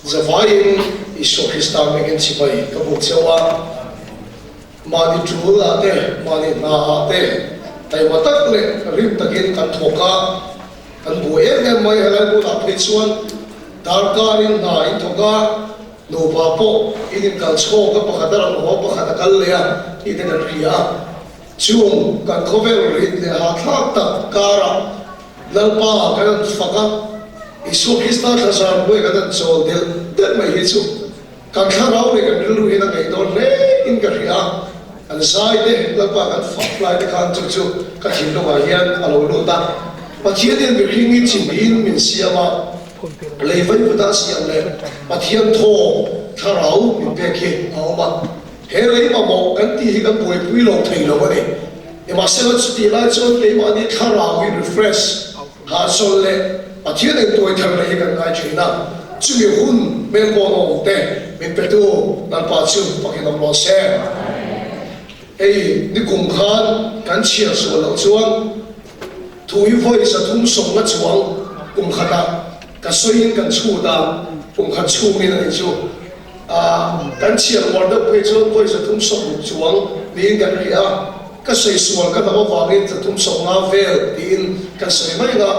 Zavaiin Isua Krista hmingin chibai ka buk cheu a, mahni tul ah te, mahni hna ah te taima tak leh rim takin kan thawk a, kan buai em em mai. Helai hmunah phei chuan darkarin hna in thawk a, nupa pawh in inkal chhawk a, pakhat a rawn haw, pakhat a kal leh a tih te kan hria a. Chung kan khawvel rit leh hahthlak tak karah Lalpa kan han fak a, Isua Krista thlazar hnuai kan han chawl delh delh mai hi chu kan thlarau leh kan rilru hian a ngaih dawn hle in ka hria a, kan zai te Lalpa kan fak lai te khan chu chu ka thinlungah hian a lo lut a. Pathian hian mihring hi chimhin min siam a, lei vaivuta a siam leh Pathian thaw thlarau min pek hi a awm a. He lei mamawh kan tih hi kan buaipui lo thei lo a ni. Nimahsela chutih lai chuan keimahni thlarau hi refresh, hahchawlh leh Pathian engtuai thar leh hi kan ngai thin a. Chumi hun hmel pawh an awm te min petu Lalpa chu fakin awm rawh se. Hei nikum khan kan chhiar sual loh chuan thu hi vawi 310 chuang kum khatah ka sawiin kan chhut a, kum khat chhungin a ni chu. A, kan chhiar uar deuh phei chuan vawi 360 chuang niin kan ri a, ka sawi sual ka hnam avangin 350 vel tiin kan sawi mai ang a.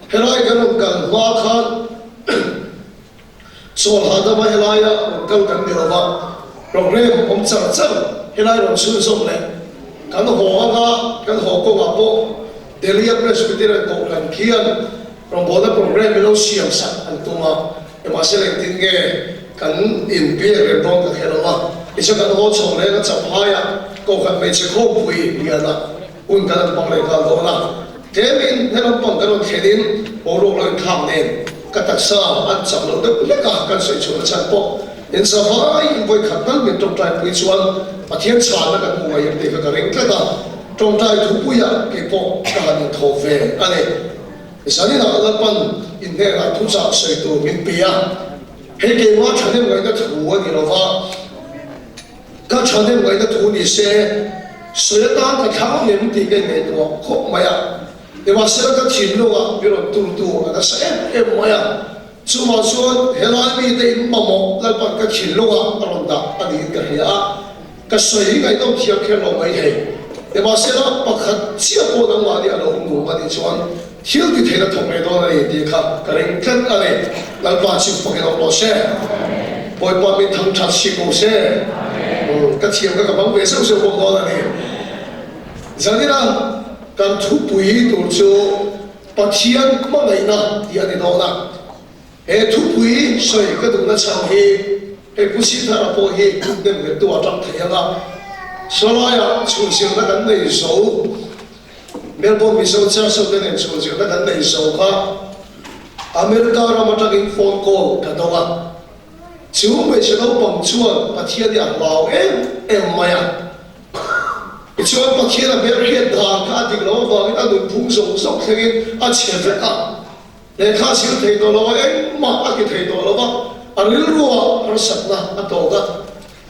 Helai kan rawn kal hma khan chawl hahdama helaia rawn kal kan ni lo va, programme awm char char helai rawn chhunzawm leh kan haw anga kan haw kawngah pawh Delhi-a Presbyterian Kohhran khian rawngbawlna programme hi lo siam sak an tum a. Mahse engtin nge kan inbiak reng dawn ka hre lo a, tichuan kan haw chho reng a Champhaiah Kohhran hmeichhe khawmpui liana hun kan han hmang leh nghal dawn a. Tlemin he lampang kan rawn thlenin boruak lo inthlak nen ka taksa an chak loh deuh hlek a, kan sawi chhuahna chhan pawh in zavai in vawikhat tal min tawngtai pui chuan Pathian chhanna kan hmu ngei em tih kha ka ring tlat a, tawngtai thupuiah keipawh ka han inthawh ve a ni. Zaninah Lalpan inhnenah thuchah sawi tur min pe a, hei keimah thahnem ngaihna thu a ni lo va, ka thahnem ngaihna thu ni se sawi atan ka thlang ngem tih ka inngaihtuah khawp mai a. Nimahsela ka thinlungah mi rawn turtu a nasa em em mai a, chuvang chuan helai mite in mamawh Lalpan ka thinlungah a rawn dah a niin ka hria a. Ka sawi ngaihnawm thiam kher lo mai thei. Nimahsela, pakhat chiah pawh nangmahni a lo awm nuam a nih chuan thil ti theihna thawk ngei dawn a ni tih kha ka ring tlat a ni. Lalpa chu fakin awm rawh se. Bawipa min thang that si ko se. Ka thiam kha ka hmang ve zeuh zeuh bawk dawn a ni. Zanina kan thupui tur chu Pathian hmangaihna tih a ni dawn a. He thupui sawi ka duhna chhan hi hei Pu Sithara pawh hi nem nghettu a tang thei ang a, Sawlaiah chhunzirna kan nei zo, Melbourne Mizo Church ho te nen chhunzirna kan nei zo kha America ram atangin phone call ka dawng a, chu hmeichhe naupang chuan Pathian hi a hlau em em mai a, tichuan Pathian a hmelhriat dan kha a dik loh avangin a nunphung zawng zawng thlengin a chhe vek a. Lehkha a zir thei tawh lo a, engmah a ti thei tawh lo va, a rilruah harsatna a tawk a.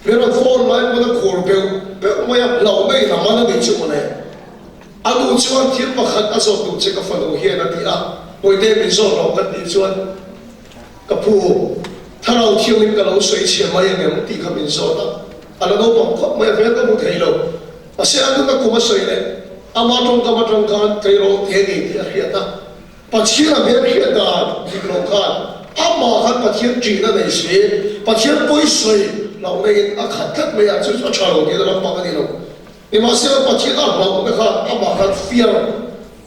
Hmel a phone lai pawn a khur beuh beuh mai a, hlauhna in a man a nih chu mawle. A nu chuan thil pakhat a zawt duh che ka fanu hian a ti a, Pawite min zawt lo ka tih chuan ka phu thlarau thiangin ka lo sawi chhe mai angem tih kha min zawt a, a la naupang khawp mai a, hmel ka hmu thei lo. Mahse a nuna kum a sawi leh ama tawngkam atang khan tleirawl te ni tih a hriat a. Pathian a hmel hriat dan dik lo khan amah khan Pathian ṭihna nei si, Pathian pawi sawi hlauhna in a khat tlat mai a, chu chu a ṭha lo tihna lampang a ni lo. Nimahsela Pathian a hlauhna khan amah khan fiar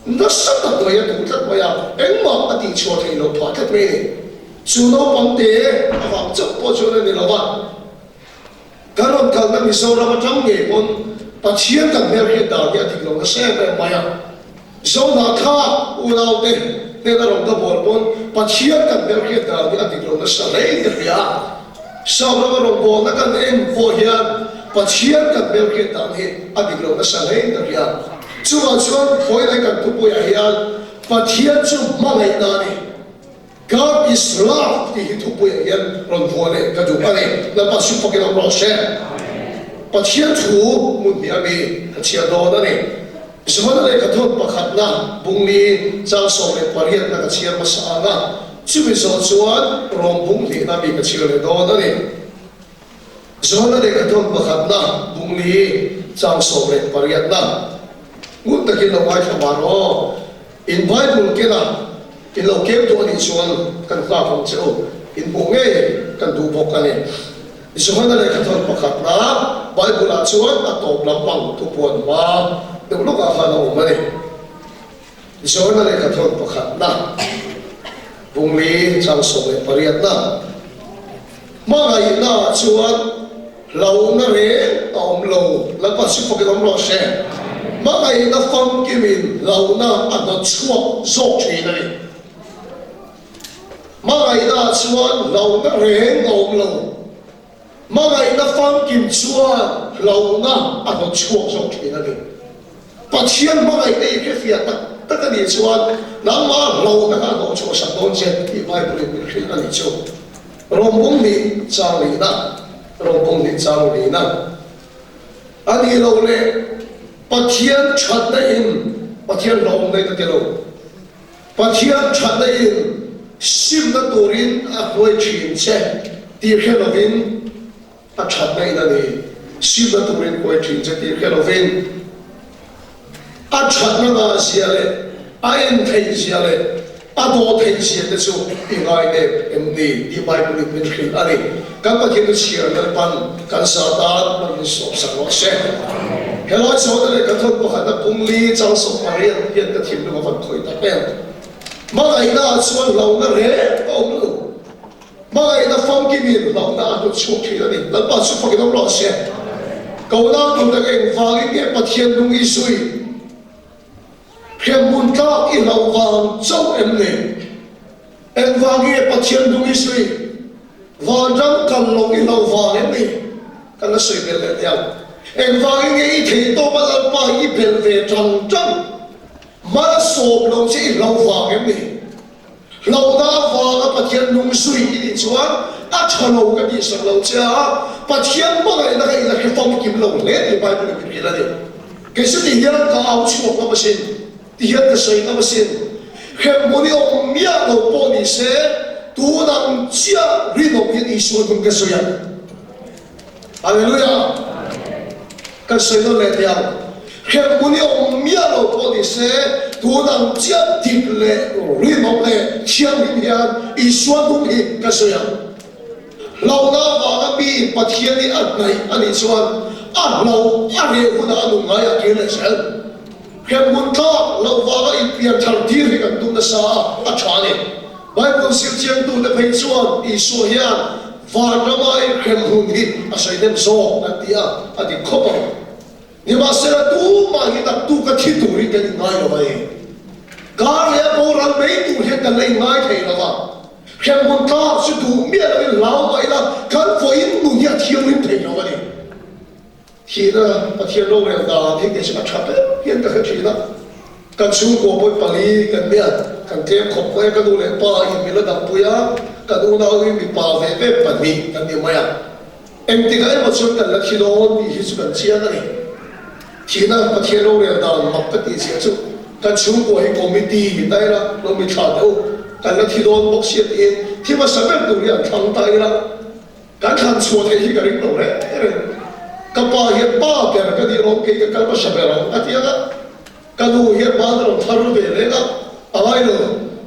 nasa tak mai a duh tlat mai a, engmah a tihchhuah theih loh phah tlat mai a ni. Chu naupang te avang chauh pawh chuan a ni lo va. Kan rawn kalna Mizoram atang ngei pawn Pathian kan hmel hriat dan hi a dik lo nasa em em mai a. Zohnathlak unaute hnena rawn ka bawl pawn Pathian kan hmel hriat dan hi a dik lo nasa hle in ka hria a. Saurama rawngbawlna kan en pawh hian Pathian kan hmel hriat dan hi a dik lo nasa hle in ka hria. Chuvang chuan khawi lai kan thupuiah hian Pathian chu hmangaihna a ni. God is love tih hi thupuiah hian rawn vuah leh ka duh a ni. Lalpa sum fakin awm rawh se. Pathian thu hmun hnih ami ka chhiar dawn a ni. Johana lehkhathawn pakhatna bungli chang 18 na ka chhiar hmasa ang a. Chumi zawh chuan Rom bung hnihna mi ka chhiar leh dawn a ni. Johana lehkhathawn pakhatna bung li chang 18na ngun takin lo ngaithla van aw. In Bible kena in lo keu duh a nih chuan kan nghak ang che u, in hmuh ngei kan duh bawk a ni. Johana lehkhathawn pakhatna Bible ah chuan a tawp lampang thupuan hma deuh lawkah khan a awm a ni. Johana lehkhathawn pakhatna bung li chang 18na Hmangaihna ah chuan hlauhna reng a awm lo, Lalpa chu fakin awm rawh se. Hmangaihna famkimin hlauhna a hnawt chhuak zawk thin a ni. Hmangaihna ah chuan hlauhna reng a awm lo. Hmangaihna famkim chuan hlauhna a hnawt chhuak zawk thin a ni. Pathian hmangaihna i hrefiah tak tak a nih chuan nangmah hlauhna kha a hnawh chhuah sak dawn che tih Bible in min hrilh a nih chu. Rawmbung nih chang lihna, Rawmbung nih chang lihna a nih loh leh Pathian thatna in Pathian hlauhawmna in a ti lo. Pathian thatna in simna turin a hruai thin che tih hre lovin a thatna in a ni. Simna turin hruai thin che tih hre lovin a thatna ngah zia leh a en theih zia leh a dawh theih zia te chu i ngai nep em ni tih Bible in min hrilh a ni. Kan Pathian chu chhiar Lalpan kan sa tan hman min sawp sak rawh se. Helai chhawna leh ka thawn pakhatna pum li chang 18 hian ka thinlung a van khawih tak em. Hmangaihna ah chuan hlauhna reng a awm lo. Hmangaihna famkimin hlauhna a hnut chhuak thin a ni. Lalpa chu fakin awm rawh se. Kohna tur tak engvangin nge Pathian lung i zui? Hremhmun tlak i hlauh vang chauh em ni? Engvang nge Pathian lung i zui? Vanram kal lo i hlauh vang em ni? Kan la sawi belh leh teh ang. Engvangin nge i theih tawp a Lalpa i belh ve tang tang? Malsawm lo che i hlauh vang em ni? Hlauhna avanga Pathian lung zui i nih chuan a tha lo ka tihsak lo che a, Pathian hmangaihna kha i la hre famkim lo hle tih Bible in min hrilh a ni. Kei chu ti hian ka au chhuak ngam asin, ti hian ka sawi ngam asin. Hremhmun i awm miah lo pawh ni se, tun ang chiah rinawm hian Isua hnung ka sawi ang. Hallelujah! Kan sawi nawn leh teh ang. Hremhmun i awm miah lo pawh ni se, tun ang chiah dik leh rinawm leh thianghlim hian Isua hnung hi ka sawi ang. Hlauhna avanga miin Pathian hi a hnaih a nih chuan a hlo a reh hunah a nun ngaiah kir leh zel. Hremhmun tlak loh vanga inpian thar tir hi kan tum nasa a, a tha a ni. Bible zirchiangtute phei chuan Isua hian vanrama inhremhmun hi a sawi hnem zawk an ti a, a dik khawp ang. Nimahsela tumah hi naktuk a thi turin kan inngai lo a ni. Kar leh a boral mai tur hian kan la inngai thei lo va. Hremhmun tlak chu duh miah loin hlau mah ila kan vawiin nun hi a thianghlim thei lo a ni. Thihna Pathian rorel dan hi kei chu a tha ber hian ka hre thin a. Kan chhungkua pawi pali kan nia, kan tlem khawp mai a, ka nu leh pa in min la dangpui a, kan unau hi mipa ve ve pahnih kan ni mai a. Engtikah emaw chuan kan la thi dawn tih hi chu kan chiang a ni. Thihna Pathian rorel dan mak ka tih ziah chu kan chhungkua hi committee hi ta ila, lo mi thla teh u, kan la thi dawn bawk sia tiin thi hmasa ber tur hi an thlang ta ila. Kan thlan chhuah theih hi ka ring lo reng reng. Ka pa hian pa ber ka nih lawm kei ka kal hmasa ber ang a ti ang a. Ka nu hian ban a rawn thar ve reng a, a ngai lo,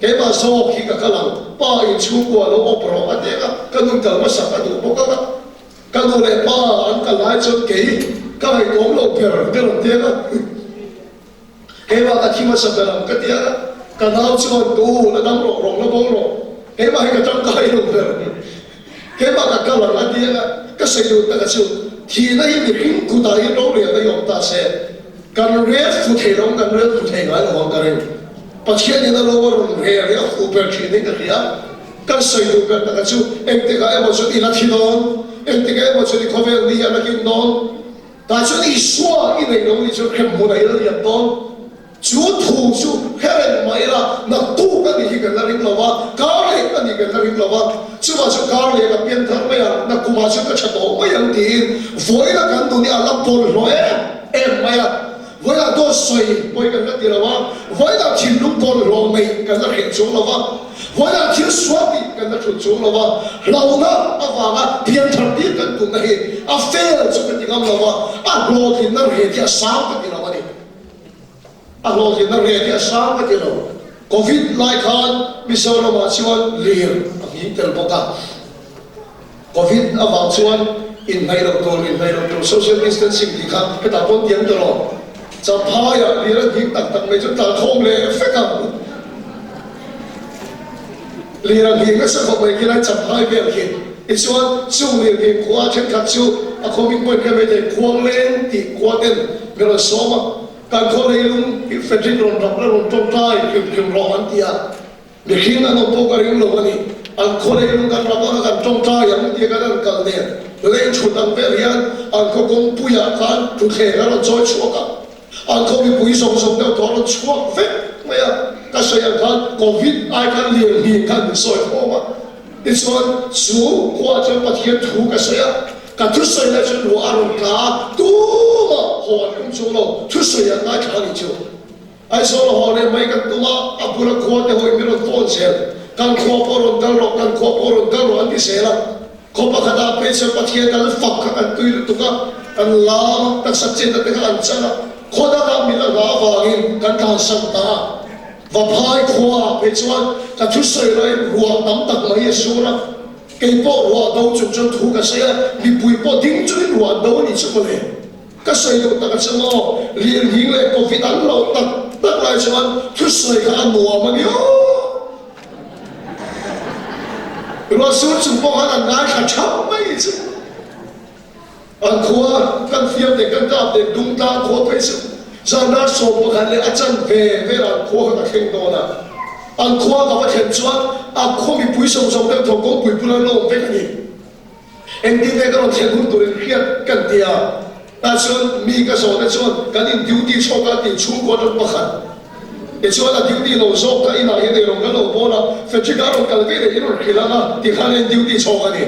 keimah zawk hi ka kal ang, pa in chhungkua lo awp rawh a ti ang a, ka nun kal hmasak a duh bawk ang a. Ka nu leh pa an kal lai chuan kei ka ngaihtuam lo ber te rawn ti ang a. Keimah ka thi hmasa ber ang ka ti a, ka nau chuan ka u la dam rawh, rawng la bawl rawh, keimah hi ka tangkai lo ber, keimah ka kal ang a ti a, ka sawi duh taka chu thihna hi mihring kutah hian rorelna hi awm ta se, kan rel fu thei lo ang, kan rel fu thei ngai lo ang ka ring. Pathian in a lo a rawn rel hi a fuh ber thin in ka hria, kan sawi duh ber taka chu engtikah emaw chuan i la thi dawn, engtikah emaw chuan i khawvel ni hi a la kin dawn, Tah chuan Isua i neih lo nih chuan hremhmun a ila liam dawn. Chu thu chu hre reng mah ila naktuk a nih hi kan la ring lo va, kar leh a nih kan la ring lo va. Chuvah chuan kar leh ka pian thar mai ang, nakkumah chuan ka tha tawh mai ang tiin vawiina kan nun hi a la bawlhhlawh em em mai a. Vawilah dawt sawi pawi kan la ti lo a, vawilah thinlung bawlhhlawh neih kan la hreh chuang lo va, vawilah thil sual tih kan la thulh chuang lo va, hlauhna avanga pianthar tir kan tumna hi a fel chu ka ti ngam lo va, a hlawhtlinna reh hi a sang ka ti lo a ni. A hlawhtlinna reh hi a sang ka ti lo. Covid lai khan Mizoramah chuan lir a nghing tel bawk a. Covid avang chuan inhnaih loh tur, inhnaih loh tur, social distancing tih kha hetah pawn tiam ta lo. Champhaiah lir a nghing tak tak mai chu tlankhawm leh vek ang. Lir a nghing nasa khawp mai khi lai Champhai vel khi. Tichuan chung lir nghing khua thenkhat chu a khaw hming pawhin kha maithei Khuangleng tih khua ten min rawn sawm a. Kan khaw leilung hi Frederick rawn rap la rawn tawngtai hrim hrim rawh an ti a. Mihring an awm pawh ka ring lo a ni. An khaw leilung kan rap anga kan tawngtai ang tia kan han kal nen lei thut ang vel hian an khaw kawngpuiah khan thutthleng a rawn chawi chhuak a. An khaw mipui zawng zawng deuh tawh a rawn chhuak vek mai a. Ka sawi ang khan Covid ai khan lirnghing khan min sawi khawm a. Tichuan chu khuaah chuan Pathian thu ka sawi a. Ka thusawi lai chuan ruah a rawn tla a, tumah haw an tum chuang lo, thusawi an ngaithla a nih chu. Aizawl a haw leh mai kan tum a, a bula khua te hawiin min rawn phone zel. Kan khua pawh rawn kal rawh, kan khua pawh rawn kal rawh an ti zel a. Khaw pakhatah phei chuan Pathian kan fak kha kan tui lutuk a, kan lam a, taksa chetna te kha an chan a, khaw dangah min la hla avangin kan tlansan ta a. Vaphai khuaah phei chuan ka thusawi laiin ruah tam tak mai a sur a. Kei pawh ruah do chung chuan thu ka sawi a, mipui pawh ding chungin ruah an do a nih chu mawle. Ka sawi duh tak a che maw, lirnghing leh covid an loh tak tak lai chuan thusawi kha a nuam a ni aw. Ruah sur chung pawh khan an ngaithla thap mai chu. An khua kan fiam leh kan kap leh Dungtlang khua phei chu zan 11 leh a chan ve velah an khua kha ka thleng dawn a. An khua ka va thlen chuan a khaw mipui zawng zawng deuh tho kawngpui bula lawm vek a ni. Engtin nge ka rawn thlen hun turin hriat kan ti a. Tah chuan mi ka zawhna chuan kan in duty chhawk a tih chhungkaw atang pakhat tichuan a duty lo zawk ka inah hian eirawng kan lo bawl a, Frederick a rawn kal ve leh in rawn hrilh ang a tikhan a in duty chhawk a ni.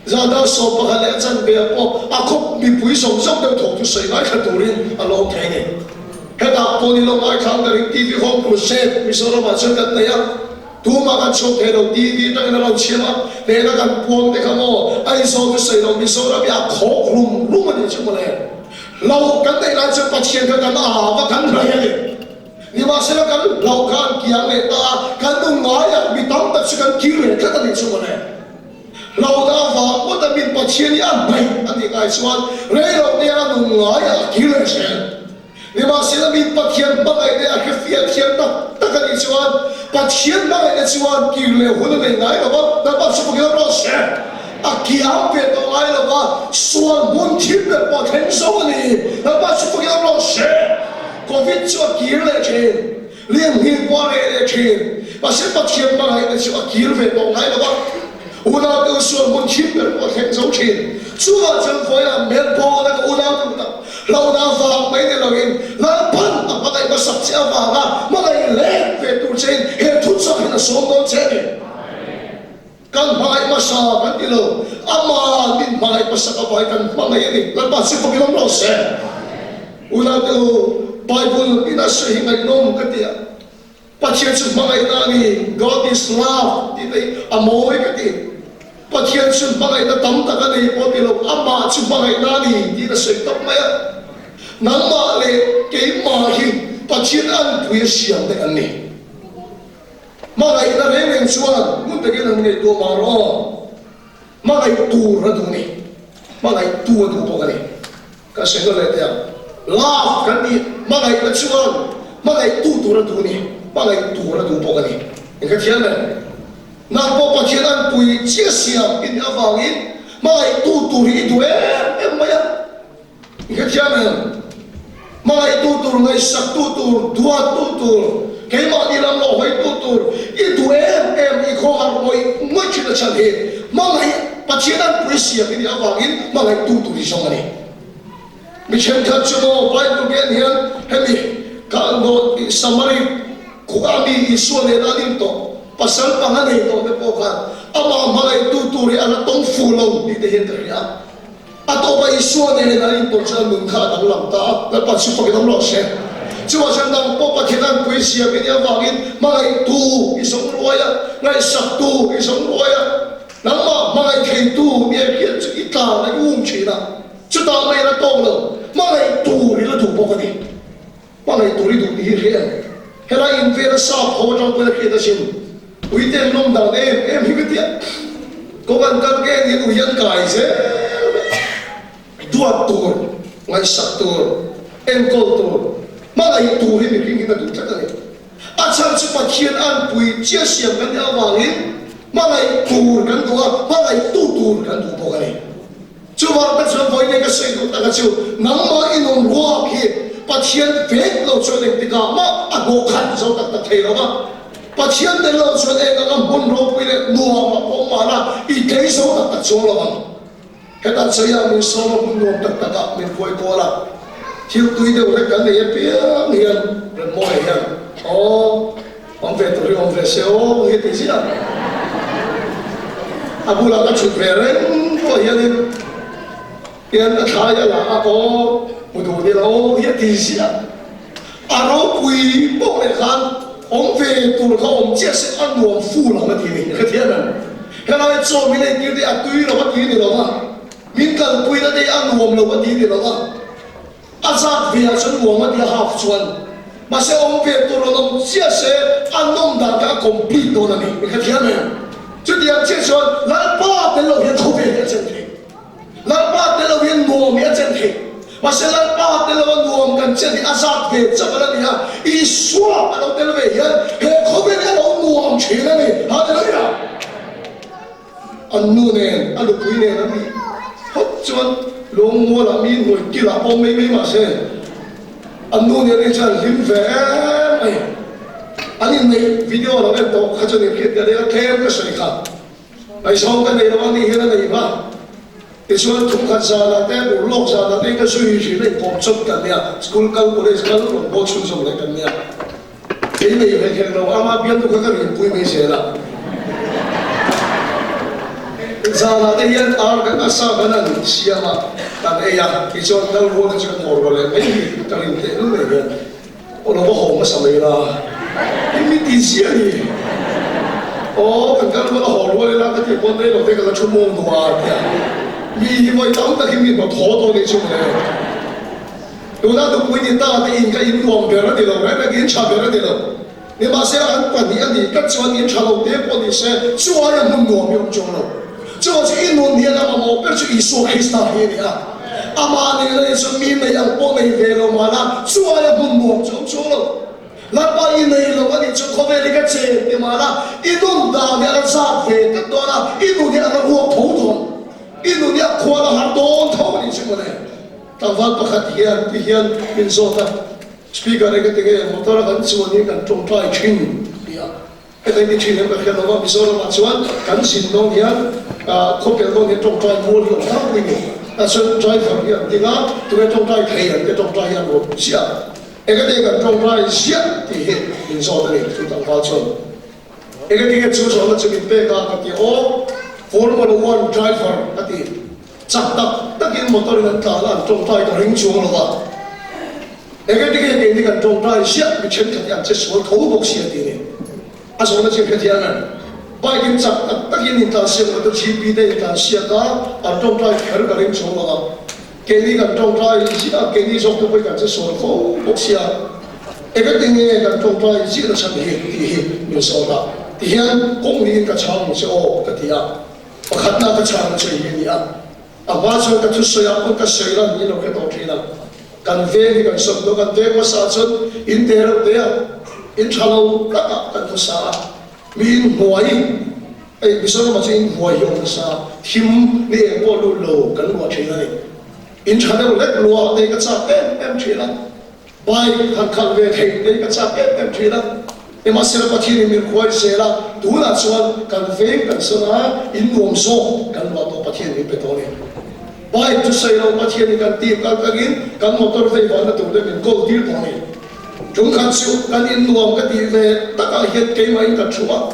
Zan 11 leh a chanve ah pawh a khaw mipui zawng zawng deuh thawk chu sawi ngaithla turin a lawm thei a ni. Hetah pawh ni lo ngaithla ang ka ring TV Home Crusade Mizoram ah chuan kan nei a, tumah kan chhuak thei lo TV atangin a lo chhiam a, hnehna kan puang te kha maw Aizawl chu sawi lo Mizoram hi a khawk rum rum a nih chu mawle. Hlauh kan neih lai chuan Pathian kha kan ava kan hnaih a ni. Nimahsela kan hlauh kha an kiang leh ta a, kan nun ngaiah mi tam tak chu kan kir leh tlat a nih chu mawle. Hlauhna avang ngawt a min Pathian hi a hnaih a nih ngai chuan rei loh nia a nun ngai a kir leh zel. Nimahsela min Pathian hmangaih leh a hrefiah thiam tak tak a nih chuan Pathian hmangaihna chuan kir leh hun a nei ngai lo va, Lalpa chu pakhat rawh se. A kiam ve tawh ngai lo va, sual hmun thim ber pawh a thleng zo a ni. Lalpa chu pakhat rawh se. Covid chu a kir leh thin. Lianhnih pawh a reh leh thin. Mahse Pathian hmangaihna chu a kir ve tawh ngai lo va, unaute u sual hmun thim ber pawh a thleng zo thin. Chuvah chuan vawilah Melbourne-a ka unaute u tak hlauhna avang mai ni loin Lalpan a hmangaih hmasak che avanga hmangaih lek ve tur chein he thuchah hian a sawm dawn che a ni. Kan hmangaih hmasa kan ti lo, Ama min hmangaih hmasak avai kan hmangaih a ni. Lalpa chu fak ilawm rawh se. Unaute u, Bible in a sawi hi ngaihnawm ka ti a, Pathian chu hmangaihna a ni, God is love tih te hi a mawi ka ti. Pathian chu hmangaihna tam tak a nei pawh ti lo, Amah chu hmangaihna a ni tiin a sawi tawp mai a. Nangmah leh keimah hi Pathian anpui a siam te kan ni. Hmangaihna reng reng chuan hmun takin an ngaihtuah mah rawh aw. Hmangaih tur a duh ni. Hmangaih tu a duh bawk a ni. Ka sawi nawn leh teh ang. Love kan tih hmangaihna chuan hmangaih tu tur a duh ni. Hmangaih tur a duh bawk a ni. Eng ka thiam em? Nang pawh Pathian an pui chiah siam i nih avangin hmangaih tu tur hi i duh em em mai a. I hrethiam em? Hmangaihtu tur, ngaihsaktu tur, duattu tur, keimahni lam lo hawitu tur i duh em em, i khawhar ngawih ngawih thin a chhan hi hmangaih Pathian an pui siam i nih avangin hmangaihtu tur i zawng a ni. Mi thenkhat chu maw Bible gen hian hemi Kalnawt tih Samari khua mi Isua nena an intawh pasal panga nei tawh te pawh khan amah hmangaihtu tur hi a la tawng fu lo tih te hian ka hria. A tawpah Isua nen an intawn chuan a nun kha a danglam ta a, Lalpa chu fakin awm rawh se. Chuvah chuan nang pawh Pathian an pui siam i nih avangin hmangaihtu i zawng ruai a, ngaihsaktu i zawng ruai a, nangmah hmangaih theitu nia hriat chu i tlan a, i um thin a, chutah mai a la tawk lo, hmangaih tur i la duh bawk a ni. Hmangaih tur i duh tih hi hria em? Helai in vela sap ho atang pawhin a hriat asin. Ui te an lawm dan em em hi ka tia. Kawng an kal nge niin ui an kai zel mai. Duat tur, ngaihsak tur, enkawl tur, hmangaih tur hi mihring hian a duh tlat a ni. A chhan chu Pathian an pui chiah siam kan nih avangin hmangaih tur kan duh a, hmangaihtu tur kan duh bawk a ni. Chuvang te chuan vawiin ka sawi duh taka chu nangmah i nun ruak hi Pathian vek lo chuan engtikah mah a hnawh khat zo tak tak thei lo va. Pathian tel lo chuan eng anga hmun ropui leh nuam a pawm mahna i tlei zo tak tak chuang lo ang. Hetah cheiah min sawm a hmun nuam tak takah min huai kual a, thil tui deuh hlek kan nei apiang hian Remmawi hian aw Awm ve tur hi awm ve se aw hi ti ziah. A bulah ka chhut ve reng pawh hianin hian a thlai a la a aw hmu duh ni lo hi a ti ziah. A ropui pawh leh khan awm ve tur kha awm chiah se a nuam fu lo a ti ni ka thian ang. Helai chaw min ei tir te a tui lo a ti ni lo va, min kalpui na te a nuam lo a ti ni lo va. A zat ve ah chuan nuam a ti a half chuan mahse awm ve tur rawn awm chiah se a nawm dan kha a complete dawn a ni i hrethiam em? Chutiang chiah chuan Lalpa tel lo hian khawvel hi a chen thei Lalpa tel lo hian nuam hi a chen thei mahse Lalpa tel lo a nuam kan chen hi a zat ve chauh a la ni a Isua a lo tel ve hian he khawvel hi a lo nuam thin a ni Hallelujah! An nu nen, a nupui nen an nih phawt chuan lawngmualah mi hnuai kilah pawh mai mai mahse an nu nen hi chuan an hlim ve em mai. An inneih video lo en tawh kha chuan inhriat ka nei a, tlem ka sawi kha. Ngaihzawng ka nei lo a nih hian a nei va. Tichuan thumkhat zanah te, urlawk zanah te ka zui thin a, inkawm chawp kan nia, school kal, college kal rawn bawl chhunzawm leh kan nia. Kei nei ve kher lo, ama bialnu kha ka rinpui mai zel a. Zanah te hian ar kan a sa kan han siam a, kan ei a, tichuan kal rual kha chu kan haw rual leh mai hi ka rin teh lul mai hian aw lo va haw hmasa mai la, i mi ti ziah a ni. Aw kan kal rual a haw rual ila ka tih pawn rei lo te ka la thu mawng duh a tia mi hi vawi tam tak hi mi hnawt haw dawn anih chu mawle. Tuna nupui ni ta te in kha in nuam ber a ni lo, reng reng in tha ber a ni lo. Nimahsela an pahnih a nih tlat chuan in tha lo te pawh ni se, chu aia hmun nuam hi awm chuang lo. Chuvang chu i nun hian a mamawh ber chu Isua Krista hi a ni a. Amah nena hi chuan mi nei ang pawh nei ve lo mahla, chu aia hmun nuam chu awm chuang lo. Lalpa i nei lo a nih chuan khawvel hi ka chen ti mahla, i nun dan hi a la zat ve tlat dawn a, i nun hi a la ruak tho dawn. I nun hi a khual a har dawn tho a nih chu mawle. Tlangval pakhat hian ti hian min zawt a, Speaker eng ati nge motor a kan chuan hi kan tawngtai thin ti a, heta in ti thin em ka hriat lo va, Mizoram ah chuan kan zin dawn hian khawpel dawn hian tawngtai mual hi awm tlangpui ni, tah chuan driver hi an ding a, tunge tawngtai thei an te tawngtai hi an rawn ziah a, eng ati nge kan tawngtai ziah tih hi min zawt a ni chu tlangval chuan. Eng ati nge chu zawhna chu min pek a ka ti aw, Formula One driver ka ti. Chak tak takin motor in an tlan a, an tawngtai ka ring chuang lo va. Engati nge keini kan tawngtai ziah mi thenkhat hi an che sual tho bawk si a ti ni. A zawhna chu hrethiam em? Bike in chak tak takin in tlan siak motor GP te in tlan siak a, an tawngtai kher ka ring chuang lo va. Keini kan tawngtai ziah a, keini zawk te pawhin kan che sual fo bawk si a. Engati nge kan tawngtai ziah nachhan hi tih hi min zawt a. Tihian kawng niin ka chhang ang che aw ka ti a. Pakhatna ka chhang chu hi a ni a, a hma chuan ka thusawi ah pawn ka sawi lan niin lo hre tawh thin a, kan veng hi kan sawm tawh, kan veng hmasa chuan in te reuh te a, in tha lo tak ah kan hmasa a, mi in hnuai, hei Mizoram ah chuan in hnuai hi a awm nasa a, thim ni eng pawh lut lo kan luah thin a ni, in tha deuh hlek luah te ka chak em em thin a. Bike han khalh ve theih te hi ka chak em em thin a, nimahsela Pathianin min khuai zel a, tunah chuan kan veng kan sawn a, in nuam zawk kan luah tawh Pathian min pe tawh a ni. Bike chu sawi lo Pathianin kan team kal tlangin kan motor vei vahna tur te min kawl tir tawh a ni. Tum khat chu kan in nuam ka tih ve takah hian keimahin ka thu a,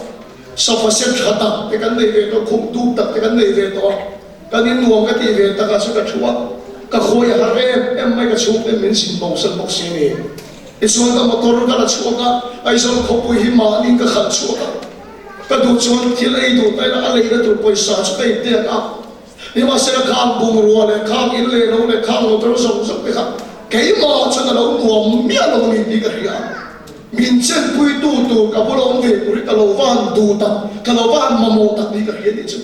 sofa set tha tak te kan nei ve tawh, khum dup tak te kan nei ve tawh a. Kan in nuam ka tih ve takah chu ka thu a, ka khawi a har em em mai ka chhungte min zin bo san bawk si a ni. Tichuan ka motor ka la chhuak a, Aizawl khawpui hi mahniin ka khalh chhuak a, ka duh chuan thil ei duh taina a leina tur pawisa chu ka inpek a, nimahsela khang bungrua leh khang in leh lo leh khang motor zawng zawng te kha keimah chuan a lo nuam miah lo a ni tih ka hria a. Min chenpuitu tur ka bula awm ve tur hi ka lo va han duh tak, ka lo va han mamawh tak tih ka hria tih chu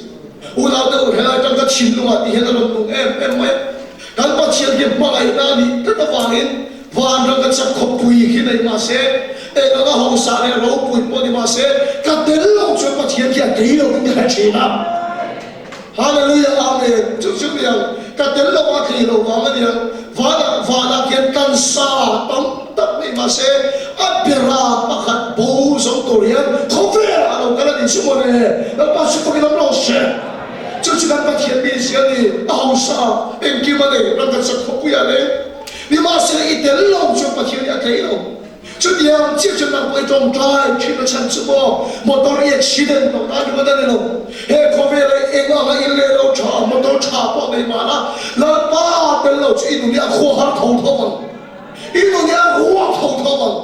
unau te u helai atang ka chhinlungah tih hian a rawn nung em em mai a. Kan Pathian hi hmangaihna a nih tlat avangin vanram ka chak khawpui khi nei mah se, eng anga hausa leh ropui pawh ni mah se, ka tel lo chuan Pathian khi a kei lo in ka hre thin a. Hallelujah Amen chu chu niang ka tel lo a thei lo vang a niang vanah vanah khian kan sa tam tak nei mahse a bera pakhat bo zo tur hian khawvelah a lo kal a ni chu mawle Lalpa chu fakin awm rawh se chu chu kan Pathian mi zia ni a hausa engkim a nei ram kan sak khawpui ah leng nimahsela i tel lo chuan Pathian hi a thei lo. Chutiang chiah chuan nang pawh i tawngtai thin a chhan chu maw? Motor i accident lo ta ringawt a ni lo. He khawvela i eng anga in leh lo tha, motor tha pawh nei mahla, Lalpa tel lo chu i nun hi a khua har tho tho ang. I nun hi a ruak tho tho ang.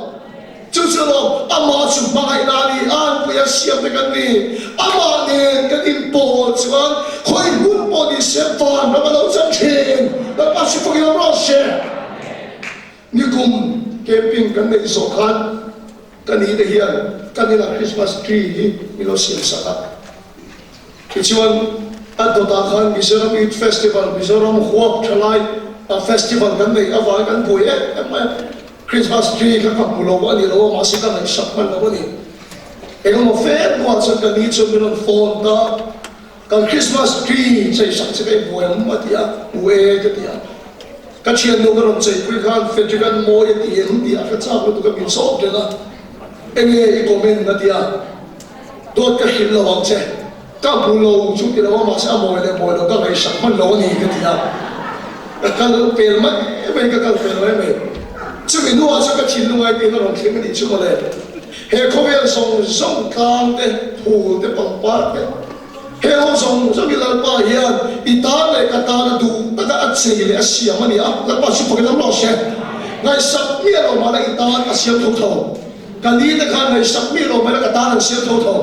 Chu chu lawm, amah chu hmangaihna a ni, a anpui a siam te kan ni. Amah nen kan inpawl chuan khawi hmun pawh ni se van ram a lo chan thin. Lalpa chu fakin awm rawh se. Nikum camping kan neih zawh khan ka ni te hian kan inah Christmas tree hi min lo siam sak a. Tichuan a dawtah khan Mizoram Youth Festival, Mizoram huap thalai festival kan neih avangin kan buai em em mai a. Christmas tree kha ka hmu lo a ni lo a, mahse ka ngaihsak hman lo a ni. Engemaw fe hnuah chuan ka ni chuan min rawn phone ta. Kan Christmas tree chei sak che ka i buai ang a ti a, u e ka ti a. Ka thiannu ka rawn cheipui khan Frederick an mawi a ti em tih a hre chak lutuk a min sawp reng a, enge i comment a ti a, dawt ka hrilh lo ang che, ka hmu lo chu ti lo a mahse a mawi leh mawi lo ka ngaihsak hman lo a ni ka ti a, ka kal pel mai mai ka kal pel mai mai. Chumi hnuah chuan ka thinlung ai tiin a rawn thleng a nih chu mawle. He khawvel zawng zawng tlang te, phul te, pangpar te, he ho zawng zawng hi Lalpa hian i tan leh ka tan a duh taka a chei leh a siam a ni a, Lalpa chu fakin awm rawh se. Ngaihsak miah lo mahla i tan a siam tho tho. Ka ni te khan ngaihsak miah lo mahla ka tan an siam tho tho.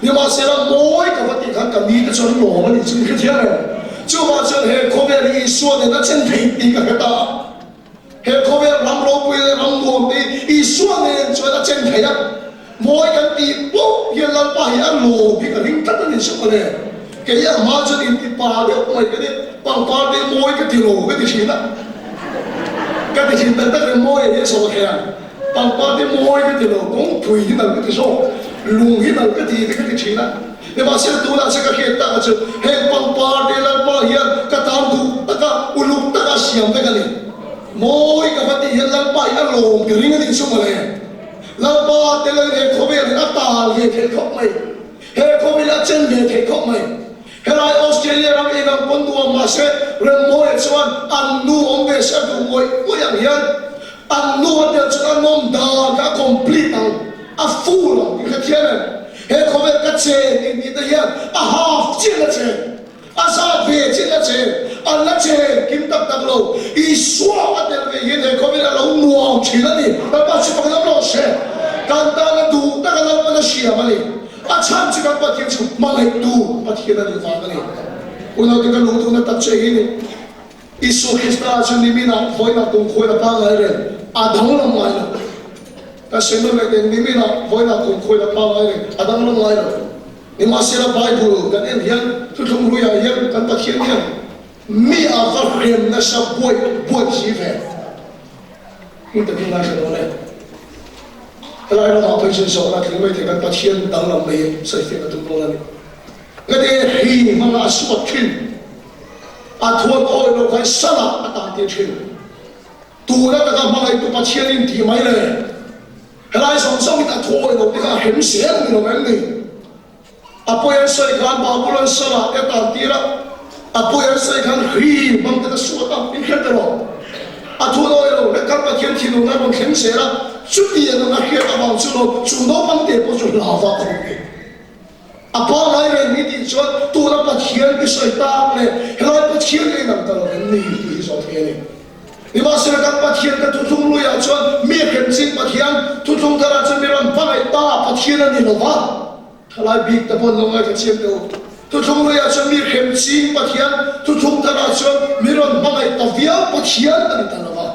Nimahsela mawi ka va tih khan ka ni te chuan lawm a nih chu i hrethiam em? Chuvang chuan he khawvel hi Isua nen a chen thei tih ka hre ta a. He khawvel ram ropui leh ram nuam te hi Isua nen chuan a chen thei a, mawi kan tih pawh hian Lalpa hi a lawm hi ka ring tlat a ni chu mawle. Kei a hma chuan inti pa deuh mai ka ni, pangpar te mawi ka ti lo ka ti thin a, ka ti thin tak tak reng mawi a hi a chho thei ang, pangpar te mawi ka ti lo, kawngpui hi nal ka ti zawk, lung hi nal ka ti te ka ti thin a. Nimahsela tunah che ka hriat takah chu heng pangpar te Lalpa hian ka tan duh taka uluk taka siam vek a ni. Mawi ka va tih hian Lalpa hi a lawm ka ring a nih chu mawle. Lalpa te lal he khawvel hi a tal ve theih khawp mai. He khawvel a chen ve theih khawp mai. Helai Australia ram eng ang pawn nuam mahse Remmawia chuan an nu awm ve se a duh ngawih ngawih ang hian An nu a tel chuan a nawm dan kha a complete ang, a full ang tih hrethiam em? He khawvel ka chen in tih te hian a half chiah la chen, a zat ve chiah la chen, an la chen kim tak tak lo. Isua a tel ve hian he khawvel a lo nuam thin a ni. Lalpa chu pakhat awm lo se, kan tan a duh taka Lalpan a siam a ni. A chhan chu kan Pathian chu hmangaihtu Pathian a nih vang a ni. Unaute ka luh duhna tak che hi ni. Isua Krista chu niminah vawiinah kumkhuain a pangngai reng, a danglam ngai lo. Ka sawi nawn leh teng, niminah vawiinah kumkhuain a pangngai reng, a danglam ngai lo. Nimahsela Bible kan en hian thuthlung hluiah hian kan Pathian hian mi a va hrem nasa buaih buaih si ve. Hmun takin ngaithla dawn e. Helai ramah phei chuan zawhna tling mai thei kan Pathian danglam mai hi sawifiah ka tum dawn a ni. Ka te hri hmanga a suat thin. A thuan awi lo khan salah a tan tir thin. Tuna taka hmangaihtu Pathian in tih mai le. Helai zawng zawng in a thu awi lo te kha a hrem zel ni lo em ni? A pawi an sawi khan Babulon salah te a tan tir a, a pawi an sawi khan hri hmang te ka suat a, in hre ta rawh. A thu awi lo le kan Pathian thinurna rawn thleng zel a, chutiang ang a hriat avang chu lo chu naupang te pawh chu hlauva a awm ve. A pangngai reng ni tih chuan tuna Pathian. Pathian i sawi tak leh helai Pathian a inang ta lo em ni tih hi zawh thei a ni. Nimahsela kan Pathian ka thuthlung luiah chuan mi hrem ching Pathian, thuthlung tharah chuan mi rawn hmangaih ta Pathian a ni lo va. Thalai bik te pawn lo ngaithla chiang teh u. Thuthlung luiah chuan mi hrem ching Pathian, thuthlung tharah chuan mi rawn hmangaih ta viau Pathian a ni ta lo va.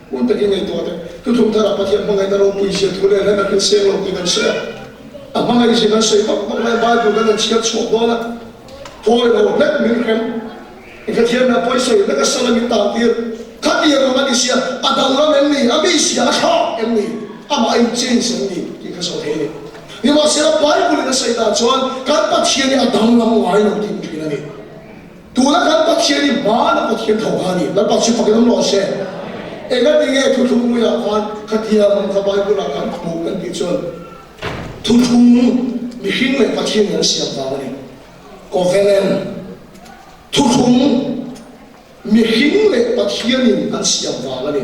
Hun takin ngaihtuah teh. Thuthlung tharah Pathian hmangaihna ropui zia thu leh hlen a thil seng lo tih kan sawi a. A hmangaih zia kan sawi vak vak lai Bible kan han chhiar chhuak dawn a, thawi lo hlek min hrem. I ka thiamna pawisawi vek a sala min tan tir. Khatiang ang a ni sia, a danglam em ni, a mi sia, a thlak em ni, amah a in change em ni tih ka zawh thei a ni. Nimahsela Bible in a sawi dan chuan kan Pathian hi a danglam ngai lo tih thin a ni. Tuna kan Pathian hi hmana Pathian tho kha a ni. Lalpa chu fakin awm rawh se. Engati nge thuthlung muiah khan khatiang ang kha Bible ah kan hmuh kan tih chuan thuthlung mihring leh Pathian in an siam vang a ni. Covenant. Thuthlung, Mihring leh Pathianin an siam vang a ni.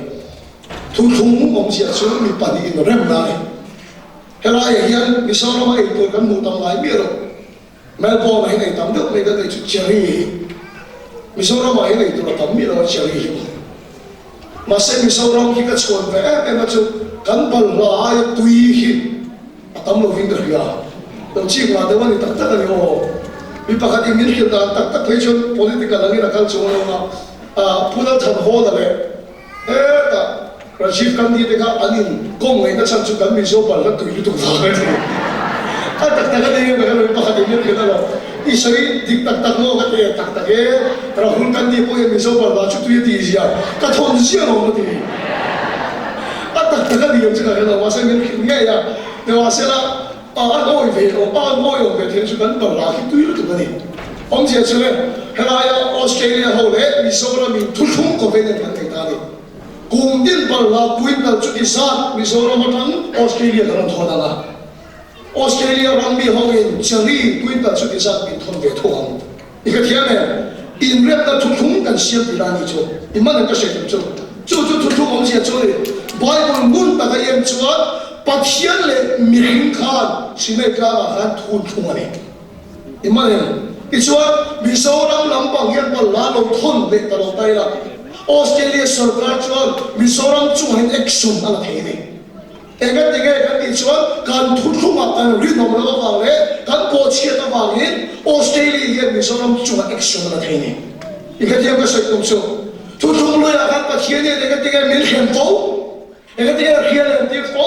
Thuthlung awmzia chu mi pahnihin remna a ni. Helaiah hian Mizorama eitur kan hmuh tam ngai miah lo. Melbourne-ah hian ei tam deuh mai kan nei chu cherry hi. Mizoramah hian eitur a tam miah lo a cherry hi maw. Mahse Mizoram hi ka chhuan ve em em a chu kan balhla aia tui hi A tam lovin ka hria. Lo chik mah deuh a ni tak tak a ni aw. Mi pakhat in min hrilh dan tak tak phei chuan political angin a kal chung a lo a, Pu Lalthanhawla leh hetah Rajiv Gandhi te kha an in kawm ngaihna chhan chu kan Mizo balhla tui lutuk vang a ni. A tak tak a ni em ka hre lo, mi pakhat in min hrilh a lo. I sawi dik tak tak maw ka ti e, tak tak e. Rahul Gandhi pawh hian Mizo balhla chu tui a tih zia ka thawn ziah lo ka ti. A tak tak a ni ang chu ka hre lo, mahse min hrilh ngei a, nimahsela a an awi ve lo, a an awi awm ve thei chu kan balhla khi tui lutuk a ni. Awmzia chu le, helaia Australia ho leh Mizoram in thuthlung covenant kan nei ta a ni. Kum tin balhla puihnal chu ti zat Mizoram atang Australia kan rawn thawn ang a. Australia ram mi ho in cherry puihnal chu ti zat min thawn ve thung ang. I ka thiam em? Inremna thuthlung kan siam tih lai ni chu i man ang ka hre tum chu. Chu chu thuthlung awmzia chu a ni. Bible ngun taka i en chuan Pathian leh mihring khan Sinai tlangah khan thuthlung a ni. I man em? Tichuan Mizoram lampang hian balhla lo thawn leh ta lo ta ila Australia sorkar chuan Mizoram chungah hian action a la thei a ni. Engati nge kan tih chuan kan thuthlungah kan rinawm loh avang leh kan pawhchhiat avangin Australia hian Mizoram chungah action a la thei a ni. I hrethiam ka sawi tum chu. Thuthlung luiah khan Pathian hian engati nge min hrem fo? Engati nge hria leh tir fo?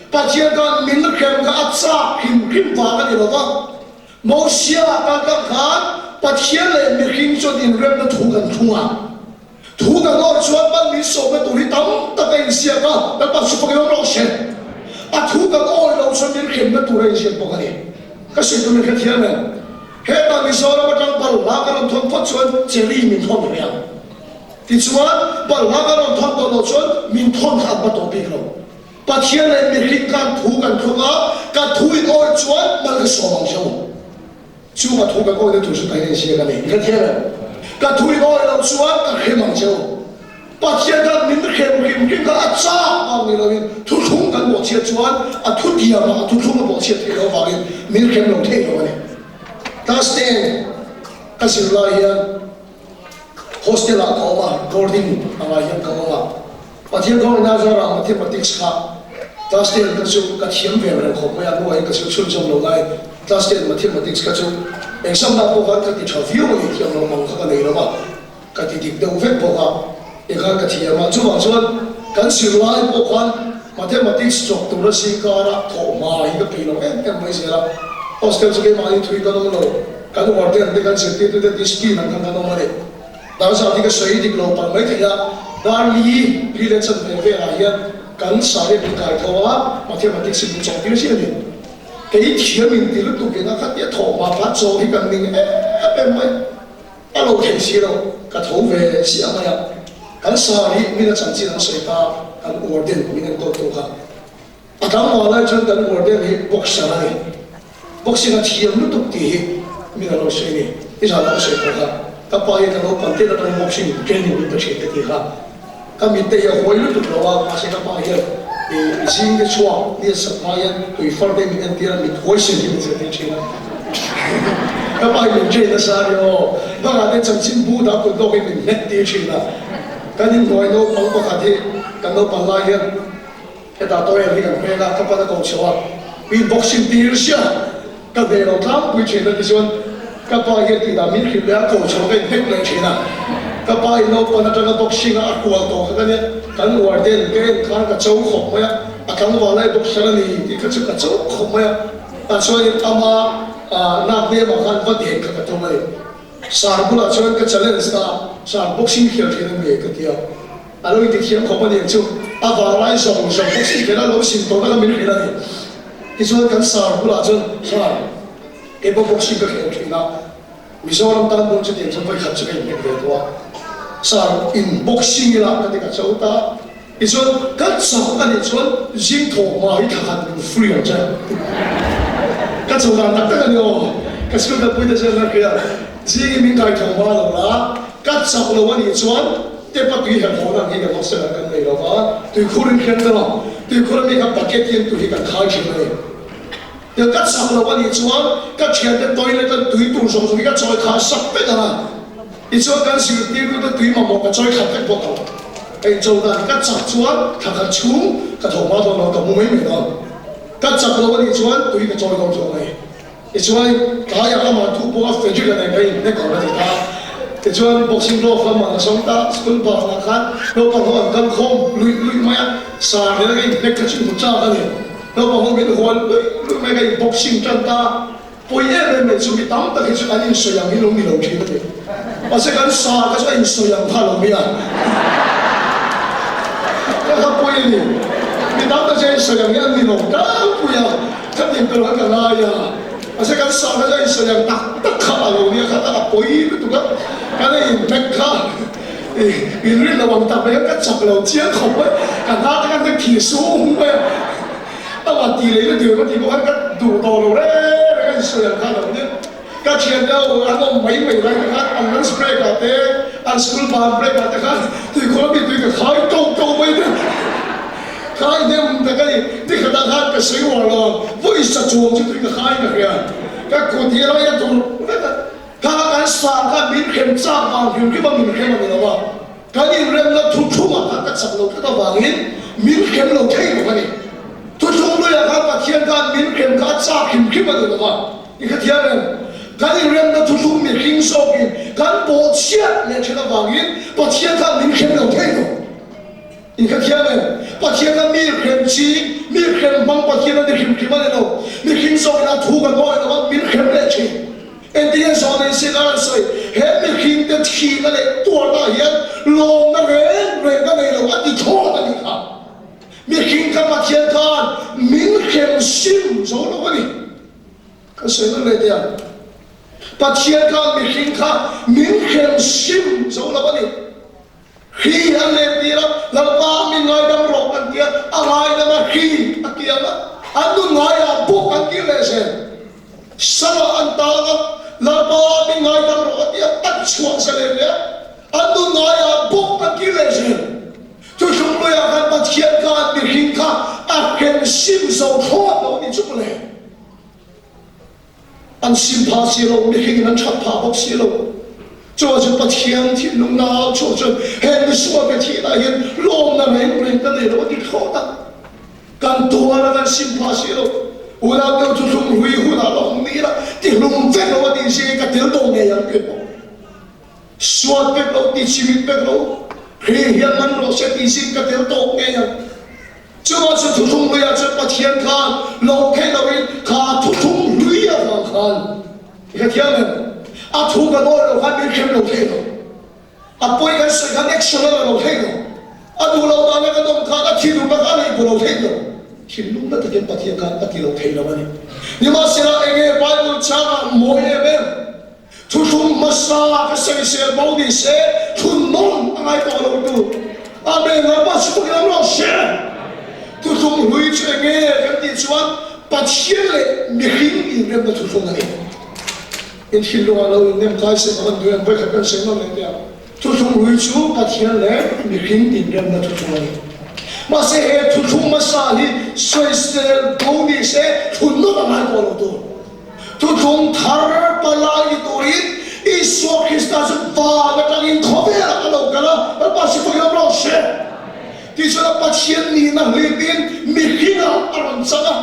Pathian khan min hrem kha a chak hrim hrim vang a ni lo va. Mosia kan kal khan Pathian leh mihring chuan inremna thu kan thlung a. Thu kan awih chuan man min sawmna tur hi tam tak a inziak a, Lalpa chu fakin awm rawh se. A thu kan awih loh chuan min hremna tur a inziak bawk a ni. Ka sawi tur min hrethiam em? Hetah Mizoram atang balhla ka rawn thawn phawt chuan cherry min thawn reng ang. Tichuan, balhla ka rawn thawn tawh loh chuan min thawn kha an va tawh bik lo. Pathian leh mihring khan thu kan thlung a, ka thu in awih chuan mal ka sawm ang che u. Chu ka thu kan awihna tur chu ka inensiak a ni. Ka thiam em? Ka thu in awih loh chuan ka hrem ang che u. Pathian khan min hrem hrim hrim kha a chak vang ni loin thuthlung kan bawhchhiat chuan a thu diamah a thuthlung a bawhchhiat theih loh avangin min hrem lo thei lo a ni. Class 10 ka zir lai hian hostel ah ka awm a, boarding angah hian ka awm a. Pathian thawngina zarah Mathematics kha class ten kha chu ka thiam ve reng khawp mai a, hnuaiin ka chhun chhunzawm lo lai class ten Mathematics kha chu exam na pawh khan ka ti tha viau a ni, thiam lo mang kha ka nei lo va, ka ti dik deuh vek bawk a, tikhan ka thiam a, chuvang chuan kan zirlai pawh khan Mathematics chawk tura zingkara thawh hma hi ka peih lo em em mai zel a, hostel chu keimahni thui kan awm lo, kan warden te kan zirtirtute discipline ang khan kan awm a ni. Dar zat hi ka sawi dik lo palh mai thei a, dar li li leh chanve velah hian kan sari min kai tho a, mathematics in min chawh tir chiah a ni. Kei thiam in ti lutuk in a khatia thawh hma kha chaw hi kan ning em em mai, a lo thei si lo, ka tho ve chiah mai a, kan sari min a chanchin an sawi ta, kan warden min enkawl tu kha. A tlangval lai chuan kan warden hi boxer a ni. Boxing a thiam lutuk tih hi min a lo sawi a ni. I zan ah ka sawi tawh kha. Ka pa hi ka naupang tet atangin boxing training min pe thin ka ti kha. Ka mit te hi a huai lutuk lo a, mahse ka pa hian i zing te chhuak ni a sak hma hian tui far te min entir a, mit huai sen hi min zirtir thin a. Ka pa in min train nasa a ni aw. Bangah te chanchin bu dah kut lawkin min hnek tir thin a. Kan inhnuai naupang pakhat hi kan naupan lai hian hetah tawel hi kan hmel a, ka pan a ko chho a, min boxing tir sia. Ka hneh lo tlangpui thin a tichuan ka pa hian tih dah min hrilh leh a ko chho ka inhnek leh thin a. Ka pa in naupan atanga boxing a a kual tawh kha ka nia, kan warden ka en khan ka cho khawp mai a, a tlangval lai boxer a ni tih kha chu ka cho khawp mai a. Tah chuanin ama nak hnemah khan va dek kha ka tum a ni. Sir bulah chuan ka challenge ta a, Sir boxing khel thin a mi ka ti a. A lo inti thiam khawp a ni ang chu, a vanglai zawng zawng boxing khel a lo sim tawhna kha min hrilh a ni. Tichuan kan sir bulah chuan, Sir, kei pawh boxing ka khel thin a, Mizoram tan pawn chutiang chuan vawikhat chu ka inhnek ve tawh a, Sir, in boxing ila ka ti ka cho ta. Tichuan ka chak a nih chuan zing thawh hma hi thla khat min free ang che. Ka cho dan tak tak a ni aw, ka school kalpui te chuan an hria, zing hi min kai thawh hma lo la, ka chak lo a nih chuan tepa tui herh haw na ang hi kan hostel ah kan nei lo va, tuikhur in hriat tel a, tuikhur ami kha bucket hian tui hi kan khai thin a ni. Tiang ka chak lo a nih chuan ka thiante toilet a tui tur zawng zawng hi ka chawi khah sak vek ang a, tichuan kan zirtirtute tui mamawh ka chawi khat vek bawk ang. Ka incho dan ka chak chuan thla khat chhung ka tho hma dawn lo, ka mu mai mai dawn. Ka chak lo a nih chuan tui ka chawi dawn zawk mai. Tichuan tlaiah ka mah thu pawh a Frederick a nen ka inhnek ang a ti ta. Tichuan boxing glove ka man a sawm ta, school banah khan naupang ho an kal khawm luih luih mai a, sar nena ka inhnek kha chu hmu chak a ni. Naupang ho min hual luih luih mai ka in boxing tan ta. Pawi em em mai chu mi tam tak hi chu an insawi ang hi lo ni lo thin a ni. Mahse kan sar kha chu a insawi ang kha a lo ni a. Ka kha pawi a ni. Mi tam tak chu a insawi ang hi an ni lo tlangpui a. Khatiang tur kha ka ngai a, mahse kan sah kha chu a insawi ang tak tak kha a lo nia kha a pawi lutuk a, kan a inhnek kha inrin lo ang tak mai kha ka chak lo chiang khawp mai, ka hna te khan ka khi sung mai a, a va ti leh lutuk em a tih pawh khan ka duh tawh lo reng reng a insawi ang kha a lo nia, ka thian te ho an awm mai mai lai te khan an lunch break ah te an school ban break ah te khan tuikhur ami tui ka khai to to mai te. Khai hnem tak a ni, nikhatah khan ka sawi uar lo ang, vawi sa chuang chu tui ka khai ka hria, ka kut hi lai a tur vek a, kha kan sar khan min hrem chak vang hrim hrim a min hrem a ni lo a, kan inremna thuthlungah khan ka chak lo tlat avangin min hrem lo thei bawk a ni. Thuthlung luiah khan Pathian khan min hrem kha a chak hrim hrim a ni lo a, i hrethiam em? Kan inremna thuthlung mihring zawkin kan bawhchhiat leh then avangin Pathian khan min hrem lo thei lo. I ka thiam em? Pathian a mi hrem chi, mi hrem hmang Pathian a ni hrim hrim a ni lo. Mihring zawkin a thu kan ngawi lo a, min hrem leh thin. Engtin nge zawh nei sin a rawn sawi? He mihring te thihna leh tuarna ah hian lawmna reng reng ka nei lo a ti thlawt a nih kha. Mihring kha Pathian khan min hrem sim zo lo a ni. Ka sawi nawn leh teh ang. Pathian khan mihring kha min hrem sim zo lo a ni. Hri an leh tir a, Lalpa min ngaidam rawh an ti a, a ngaidam a hri a ti ang a, an nun ngaiah bawk an kir leh zel. Salah an tang a, Lalpa min ngaidam rawh a ti a, a chhuah zalen leh a, an nun ngaiah bawk an kir leh zel. Thuthlung luiah khan Pathian khan mihring kha a hrem sim zo thlawt lo a ni chu mawle. An sim phah si lo, mihring in an that phah bawk si lo. Chuvang chuan Pathian thinlung nau chhuak chuan he misual ka thihna hian lawmna reng reng ka nei lo a ti thlawt a. Kan tuar a, kan sim phah si lo. Unau deuh chu hlum hlui hunah la awm ni ila, ti hlum vek lo a tih zingin ka tel tawh ngei ang tih pawh. Suat vek lo, ti chimit vek lo, hri hian man rawh se tih zing ka tel tawh ngei ang. Chuvang chu thuthlung hluiah chuan Pathian khan lo theih loin kha thuthlung hlui avang khan i ka thiam em? A thu kan awih lo khan min hrem lo thei lo. A pawi kan sawi khan action a la lo thei lo. A duh loh dana kan awm khan a thinurna kha a neih bu lo thei lo. Thinlung na takin Pathian khan a ti lo thei lo a ni. Nimahsela enge Bible changah mawi em em? Thuthlung hmasa ka sawisel bo ni se, thun nawn a ngai tawh lo tu. Amen, Lalpa chu takin an rawn hre. Thuthlung hlui chu eng nge kan tih chuan Pathian leh mihring inremna thuthlung a ni. In thinlungah lo innem kai se ka van duh em, vawikhat kan sawi nawn leh teh ang. Thuthlung hlui chu Pathian leh mihring inremna thuthlung a ni. Mahse he thuthlung hmasa hi sawisel bo ni se, thun nawn a ngai tawh lo tur. Thuthlung thar palai ni turin Isua Krista chu van atangin khawvelah a lo kal a, Lalpa Sipakin a rawn hre. Tichuan a Pathian nihna hlipin mihringah a rawn chang a.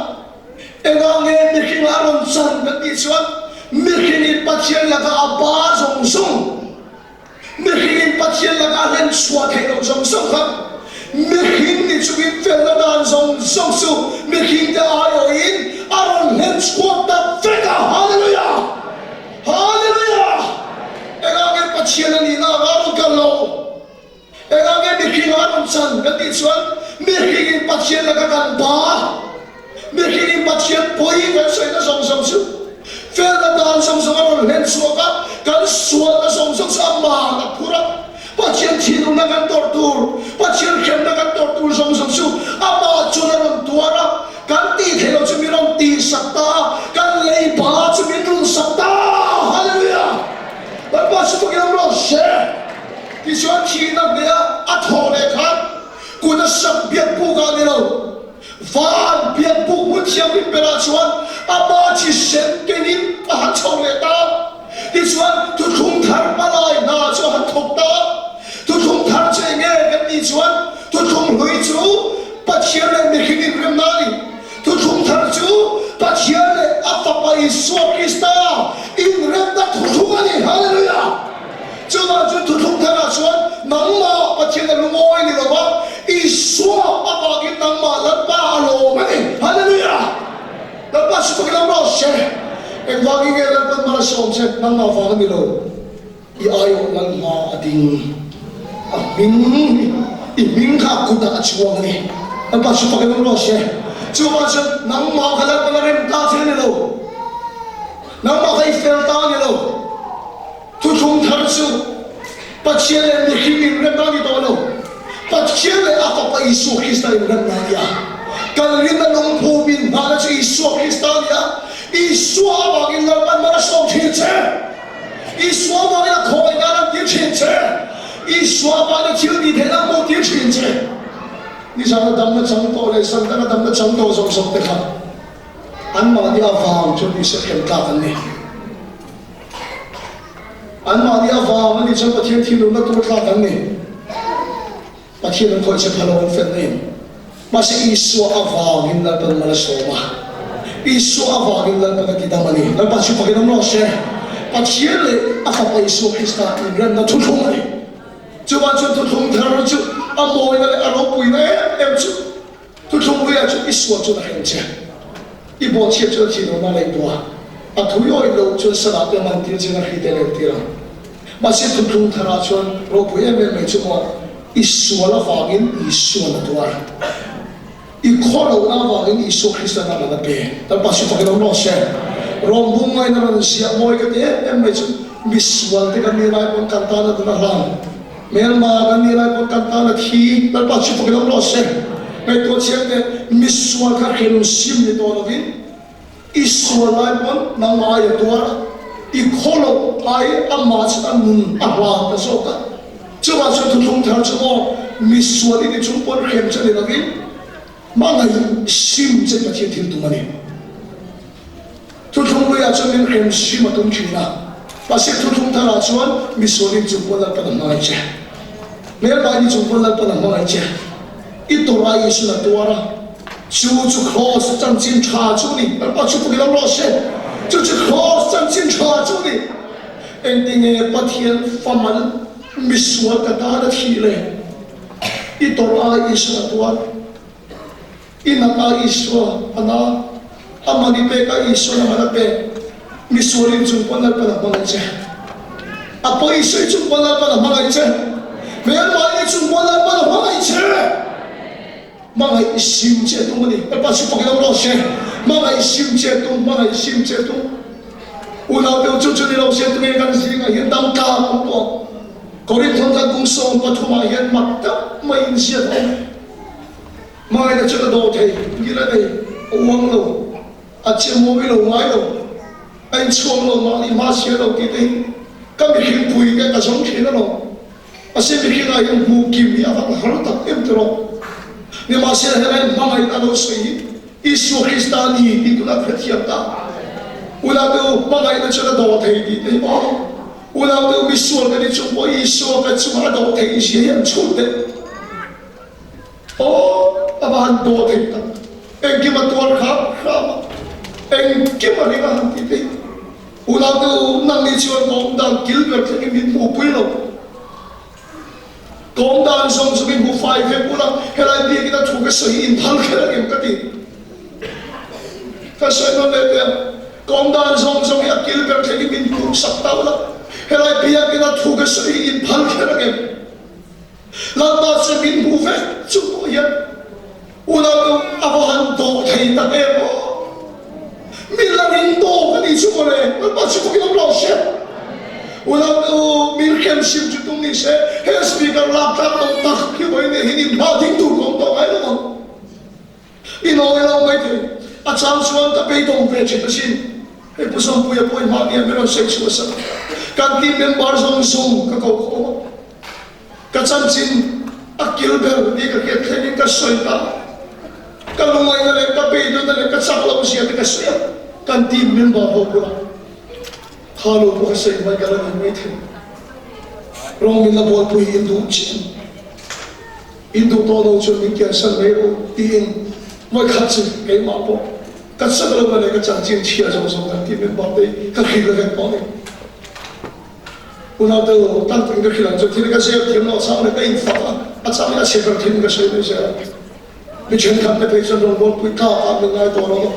Engah nge mihringah a rawn chan kan tih chuan mihringin Pathian lakah a ba zawng zawng, Mihringin Pathian laka a hlen chhuah theih loh zawng zawng kha mihring ni chungin felna dan zawng zawng chu mihringte aiawhin a rawn hlen chhuak ta vek a. Hallelujah! Hallelujah! Engah nge Pathian a nihna anga a rawn kal loh? Engah nge mihring a rawn chan kan tih chuan mihringin Pathian laka kan ba, mihringin Pathian pawi kan sawina zawng zawng chu felna dan zawng zawng a rawn hlen chhuak a, kan sualna zawng zawng chu a man a phur a, Pathian thinurna kan tawrh tur, Pathian hremna kan tawrh tur zawng zawng chu amah chuan a rawn tuar a, kan tih theih loh chu min rawn tihsak ta a, kan leiba chu min runsak ta. Hallelujah! Lalpa chu fakin awm rawh se. Tichuan thihna hmeh a a thawh leh khan kut a sak biak buk ah ni lo, van biak buk hmun thianghlim berah chuan ama thisen kenin a han chho leh ta. Tichuan thuthlung thar hmalai hna chu a han thawk ta. Thuthlung thar chu eng nge kan tih chuan thuthlung hlui chu Pathian leh mihring inremna a ni. Thuthlung thar chu Pathian leh a Fapa Isua Krista inremna thuthlung a ni. Hallelujah! Chuvang chuan thuthlung tharah chuan nangmah Pathian a lungawi ni lova, Isua avangin nangmah Lalpa a lawm a ni. Hallelujah! Lalpa chu fakin awm rawh se. Engvangin nge Lalpan mal a sawm che? Nangmah vang a ni lo. I aiawh Lal hma a ding. A hming, i hming kha a kutah a chuang a ni. Lalpa chu fakin awm rawh se. Chuvang chuan nangmah kha Lalpan a rem ta che a ni lo. Nangmah kha i fel ta a ni lo. Thuthlung thar chu Pathian leh mihring inremna a ni tawh lo. Pathian leh a Fapa Isua Krista inremna a ni a. Kan rinna lungphum inhnahna chu Isua Krista a ni a. Isua avangin Lalpan mal a sawm thin che. Isua avangin a khawngaihna a lantir thin che. Isua avangin a thil tih theihna a hmuhtir thin che. Nizana damna chang tawh leh Santana damna chang tawh zawng zawng te kha anmahni avang chuan Isua hrem tlak an ni. Anmahni avang a nih chuan Pathian thinurna tur tlak an ni. Pathian an khawih che pha lo an felna in. Mahse Isua avangin Lalpan mal a sawm a. Isua avangin Lalpan a tidam a ni. Lalpa chu fakin awm rawh se. Pathian leh a Fapa Isua Krista inremna thuthlung a ni. Chuvang chuan thuthlung thar chu a mawina leh a ropuina em em chu Thuthlung luiah chu i sual chuan a hrem che. I bawhchhiat chuan a thinurna a ngaihtuah a, a thui awih loh chuan salah te a man tir chin a hri te a leng tir ang. Mahse thuthlung tharah chuan ropui em em mai chu maw i sual avangin Isuan a tuar. I khawlohna avangin Isua Krista'n a man a pe. Lalpa chu fakin awm rawh se. Rawng bung ngaina rawn ziah mawi ka ti em em mai chu misual te kan nih lai pawn kan tan a dun a hlang. Hmelma kan nih lai pawn kan tan a thi, Lalpa chu fakin awm rawh se. Ngaihtuah chiang teh, misual kha hrem sim ni tawh lovin i sual lai pawn nangmah ai a tuar a, i khaw loh ai amah chu a nun a hlan ta zawk a. Chuvang chuan thuthlung thar chu maw misual i ni chung pawn hrem che ni lovin hmangaih sim che Pathian thil tum a ni. Thuthlung luiah chuan min hrem hrim a tum thin a, mahse thuthlung tharah chuan misualin chung pawn Lalpan a hmangaih che. Hmelmaini chung pawn Lalpan a hmangaih che. I tawrh a Isu'n a tuar a, chu chu Kraws chanchin tha chu ni. Lalpa chu fakin awm rawh se. Chu chu Kraws chanchin tha chu ni. Engtinge Pathian famal misual ka tan a thih le? I tawrh a Isu'n a tuar. I nat a Isua a na, a man i pek a Isua'n a man a pek. Misual in chung pawn Lalpan a hmangaih che. A pawisui chung pawn Lalpan a hmangaih che. Hmelmahni chung pawn Lalpan a hmangaih che. Hmangaih sim che tum a ni. Lalpa chu fakin awm rawh se. Hmangaih sim che tum, hmangaih sim che tum. Unau deuh chu chu ni lo se tunge kan zingah hian dam tlang awm tawh. Korinth kan kum 13 ah hian mak tak mai in ziak a awm. Hmaina chu ka daw thei, ngil a nei, a uang lo, a che mawi lo ngai lo, a inchhuang lo, mahni hma sial lo tih te hi ka mihring pui te ka zawng thin alawm. Mahse mihring ah hian hmuh kim hi a van har tak em tiraw? Nimahsela helai hmangaihna lo sawi hi Isua Krista a ni tih tunah ka hrethiam ta. Unaute u, hmangaihna chuan a dawh thei tih te hi aw. Unaute u, misual ka ni chung pawh Isua ka chungah a dawh theih zia hi an chhut teh. Aw, a va han dawh thei tak. Engkim a tuar hram hram a, engkim a ring a han ti thei. Unaute u, nangni chuan ka awmdan kil ber thlengin min hmuhpui lo. Ka awmdan zawng chu min hmu fai vek ula, helai biakin a thu ka sawi hi in phal kher angem ka ti. Ka sawi nawn leh teh ang, ka awmdan zawng zawng hi a kil ber thlengin min hmuhsak ta ula, helai biakin a thu ka sawi hi in phal kher angem? Lalpa chuan min hmuh vek chu pawh hian unau a va han dawh thei tak em aw. Mi la ring tawk a nih chu mawle, Lalpa chu fakin awm lo se. Unau te u, min hrem sim chu tum ni se, he speaker lak tlak lo tak hi vawi nen hian inhma ding tur ka awm tawh ngai lo ang. I nawi lo mai thei. A chang chuan ka beidawng ve thin asin. Hei Pu Sawmpuia pawh i hmahni a min rawn sawi chhuah sak. Kan team member zawng zawng ka ko khawm a. Ka chanchin a kil ber ni ka hriat thlengin ka sawi ta. Ka lungaihna leh ka beidawnna leh ka chak loh zia te ka sawi a. Kan team member ho bulah kha lo pawh ka sawi mai ka la nei mai thei. Rawng min la bualpui in duh chiah em? In duh tawh lo chuan min kiansan mai rawh u tiin vawikhat chu keimah pawh ka chak lohna leh ka chanchin chhia zawng zawng kan team member te hi ka hrilh vek tawh a ni. Unau te u, tan takin ka hrilh ang chu, thil ka zep thiam loh chang leh ka infak a, a chang in a chhe ber thin ka sawi mai zel a. Mi thenkhat te phei chuan rawngbawlpui tlak ah min ngai tawh lo a,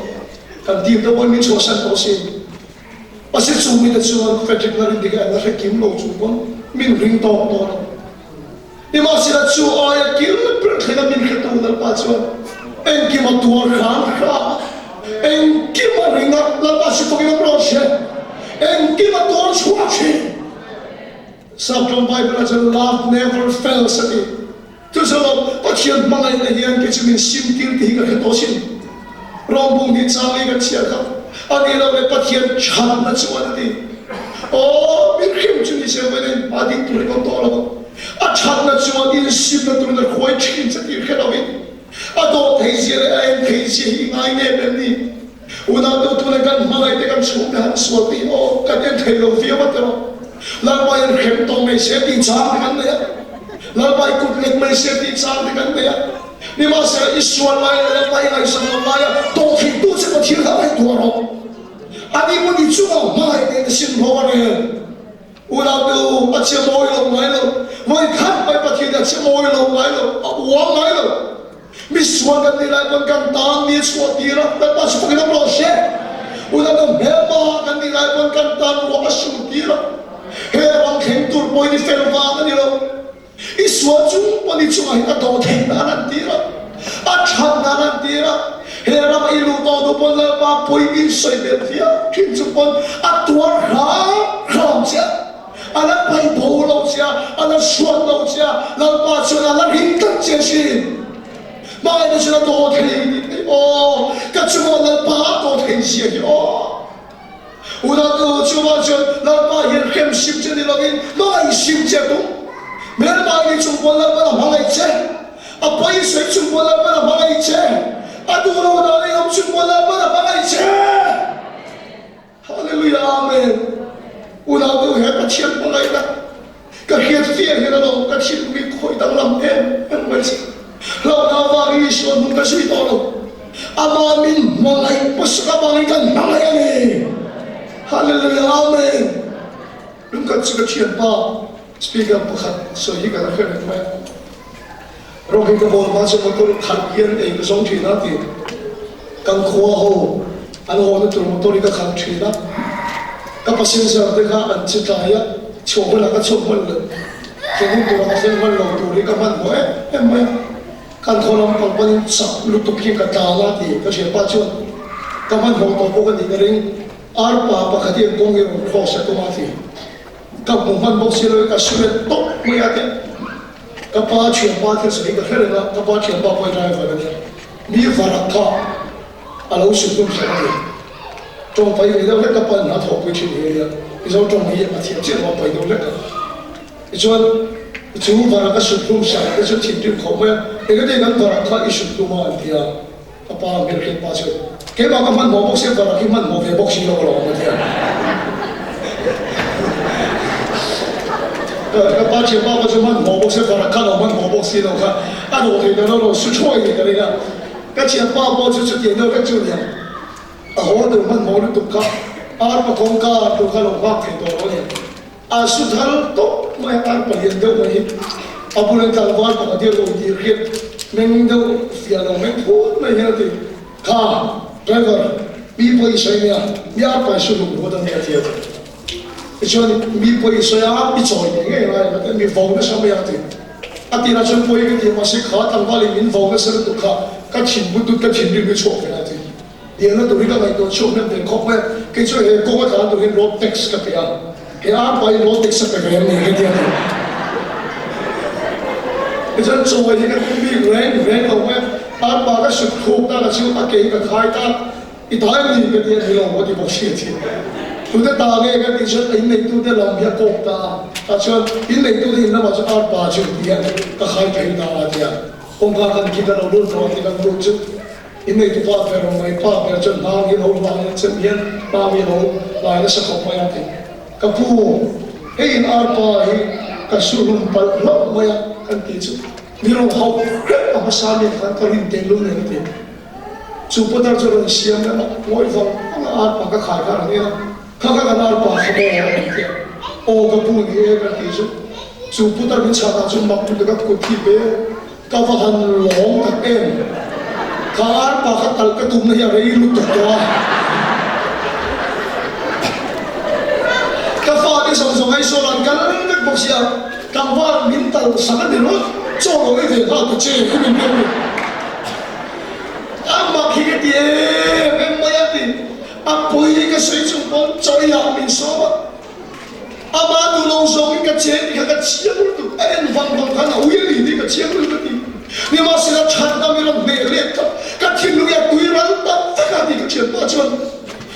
kan team te pawhin min chhuahsan tawh sin. Mahse chu mite chuan Frederick na rindik an la hre kim lo chung pawn min ring tawk tawh lo. Nimahsela chu aia kil ber thlenga min hretu Lalpa chuan engkim a tuar hram hram a, engkim a ring a, Lalpa si fakin awm rawh se, engkim a tuar chhuak thin. Saptawng Bible-ah chuan love never fails a ti. Chuzawh Pathian hmangaihna hian kei chu min sim tir tih hi ka hre tawh sin. Rawng bung hi chang i ka chhiar kha a nih loh leh Pathian thatna chuan a ti. Aw, min hrim chu ni se vawiin in hma ding tur hi ka awm tawh lo ang. A thatna chuan in simna turin a hruai thin che tih hre loin a dawh thei zia leh a en thei zia hi i ngai nem em ni? Unau deuh tuna kan hmangaih te kan chhungte han sual tih aw kan en thei lo viau a tiraw? Lalpa in hrem tawh mai se tih chang te kan nei a, Lalpa i kut lek mai se tih chang te kan nei a. Nimahsela i sual lai leh Lalpa i ngaihsak lo laia tawh theihtu che Pathian kha ngaihtuah rawh. Ani pawn i chungah hmangaih nen a sim hlawm a rel. Unau te u, a che mawi lo ngai lo. Vawi khat mai Pathian hi a che mawi lo ngai lo, a uang ngai lo. Mi sual kan nih lai pawn kan tan mi a chhuah tir a, Lalpa chu fakin awm rawh se. Unau te u, hmelma kan nih lai pawn kan tan ruah a sur tir a. He ram thleng tur pawhin i fel vang a ni lo. I sual chung pawn i chungah hian a dawh theih nan an tir a, a that nan an tir a. He rama i luh tawh duh pawn Lalpa pui in sawi belh viau thin chung pawn a tuar hram hram che a, a la paih bo lo che a, a la hruat lo che a, Lalpa chuan a la ring tlat che asin. Hmangaihna chuan a dawh thei tih theih aw, ka chungah Lalpa a dawh thei zia hi aw. Unau chungah chuan Lalpa hian hrem sim che ni lovin hmangaih sim che a tum. Hmelma ni chung pawn Lalpan a hmangaih che. A pawi sawi chung pawn Lalpan a hmangaih che. A duh lo dan ei awm chung pawn Lalpan a hmangaih che. Hallelujah Amen. Unau he Pathian hmangaihna ka hriat fiah hian a lawm ka thinlung hi khawih danglam em em mai che. Hlauhna avangin Isua hnung ka zui tawh lo. Amah min hmangaih hmasak avangin kan hmangaih a ni. Hallelujah Amen. Lungkhat chu ka thianpa speaker pakhat sawi hi ka la hre reng mai a. Rawng hi ka bawl hma chu motor khalh hian ei ka zawng thin a ti. Kan khua ho an hawna tur motor hi ka khalh thin a. Ka passenger te kha an che tlai a, chhuah hmanah ka chhuak hman lo. Thlen hun turah ka thleng hman lo tur hi ka hmanhmawh em em mai a. Kan khaw lam pang panin chak lutuk hi ka tlan a ti ka thianpa chuan ka hmanhmawh tawh bawk a nih ka ring. Arpa pakhat hian kawng hi rawn cross a tum a ti. Ka hmu hman bawk si lo i ka sulet tawp mai a ti. Ka pa thianpa thil sawi ka hre reng a, ka pa thianpa pawh hi driver a nia, mi varak kha a lo sut hnum sak a ni. Tawng pai ve deuh hlek ka pan a thawhpui thin hi a nia, Mizo tawng hi a thiam chiah lo a pai deuh hlek a. Tichuan chu varak a sut hnum sak te chu thinrim khawp mai a, engati kan varak kha i sut hnum a an ti a, ka pa hmelhriat pa chuan. Keimah ka hmanhmawh bawk sia varak hi hmanhmawh ve bawk si lo alawm a ti a. Ka pa thianpa pawh chu hmanhmawh bawk sia varak kha lo hmanhmawh bawk si lo kha a dawh thei ta lo lo su thuai ni ka ring a. Ka thianpa pawh chu chutiang deuh vek chu a ni ang. A haw tur hmanhmawh lutuk kha arpa kawngka tur kha lo nghak thei tawh lo a ni ang. A su thar tawp mai a, ar palian deuh mai hi a bula tlangval pakhat hi a lo dir hian meng deuh fiah lo meng phut mai hian a ti, Kha, driver, mi pawh i sawi nia, mi ar pai su hlum ringawt a nia ti a ti. Tichuan mi pawh i sawi a, i chawi ngei ngei lai ang a ti a, mi vo nasa mai a ti. A tirah chuan pawi ka ti a, mahse kha tlangval in min vo nasa lutuk kha ka thin but dut ka thinrim hi chhuak ve a ti. Dialna tur hi ka ngaihtuah chhuak hnem ve khawp mai a, kei chu he kawng a tlan tur hian road tax ka pe a, he ar pa hi road tax a pe ve em ni heti a ti. Tichuan chawi hi ka tum bik reng reng lo mai a, ar pa ka sut khuk ta ka chu a ke hi ka khai ta, i ta em ni ka ti a, ni lo ka ti bawk si a ti. Tute ta nge ka tih chuan a inneitute lam hi a kawk ta a, tah chuan inneitute in lamah chuan ar pa chu ti hian ka khai phei ta a ti a, kawngka kan khi ka lo lut rawh a ti kan lut chu. Inneitu pa ber mai pa ber chuan hmang hi lo hlai a chem hian hmang hi lo hlai nasa khawp mai a ti. Ka pu, hei in arpa hi ka su hlum palh hlauh mai a kan tih chu mi rawn hauh hrep a hmasa nen khan ka rin tel lul nen a ti. Chu putar chu rawn siam reng a, ngawi vang vang a arpa ka khai kha a rawn en a, kha kha kan arpa kha maw a rawn ti a, aw ka pu ni e kan tih chu chu putar min chhan ah chuan mak lutuk a kut hi pe. Ka va han lawm tak em? Ka arpa kha talh ka tumna hi a rei lutuk tawh a. Ka fate zawng zawng Aizawl an kal vek bawk sia, tlangval min talh sak a ni rawt, chaw lo ei ve nghal ta che hi min biak ni. A mak hi ka ti em em mai a ti. A pui hi ka sawi chung pawn chaw ei ah min sawm a. Amah duh lo zawngin ka che tih kha ka chiang lutuk, a en vang vang khan a ui a ni tih ka chiang lutuk a ti. Nimahsela thatna mi rawn hmeh let kha ka thinlung hi a tui ral tak vek a ti ka thianpa chuan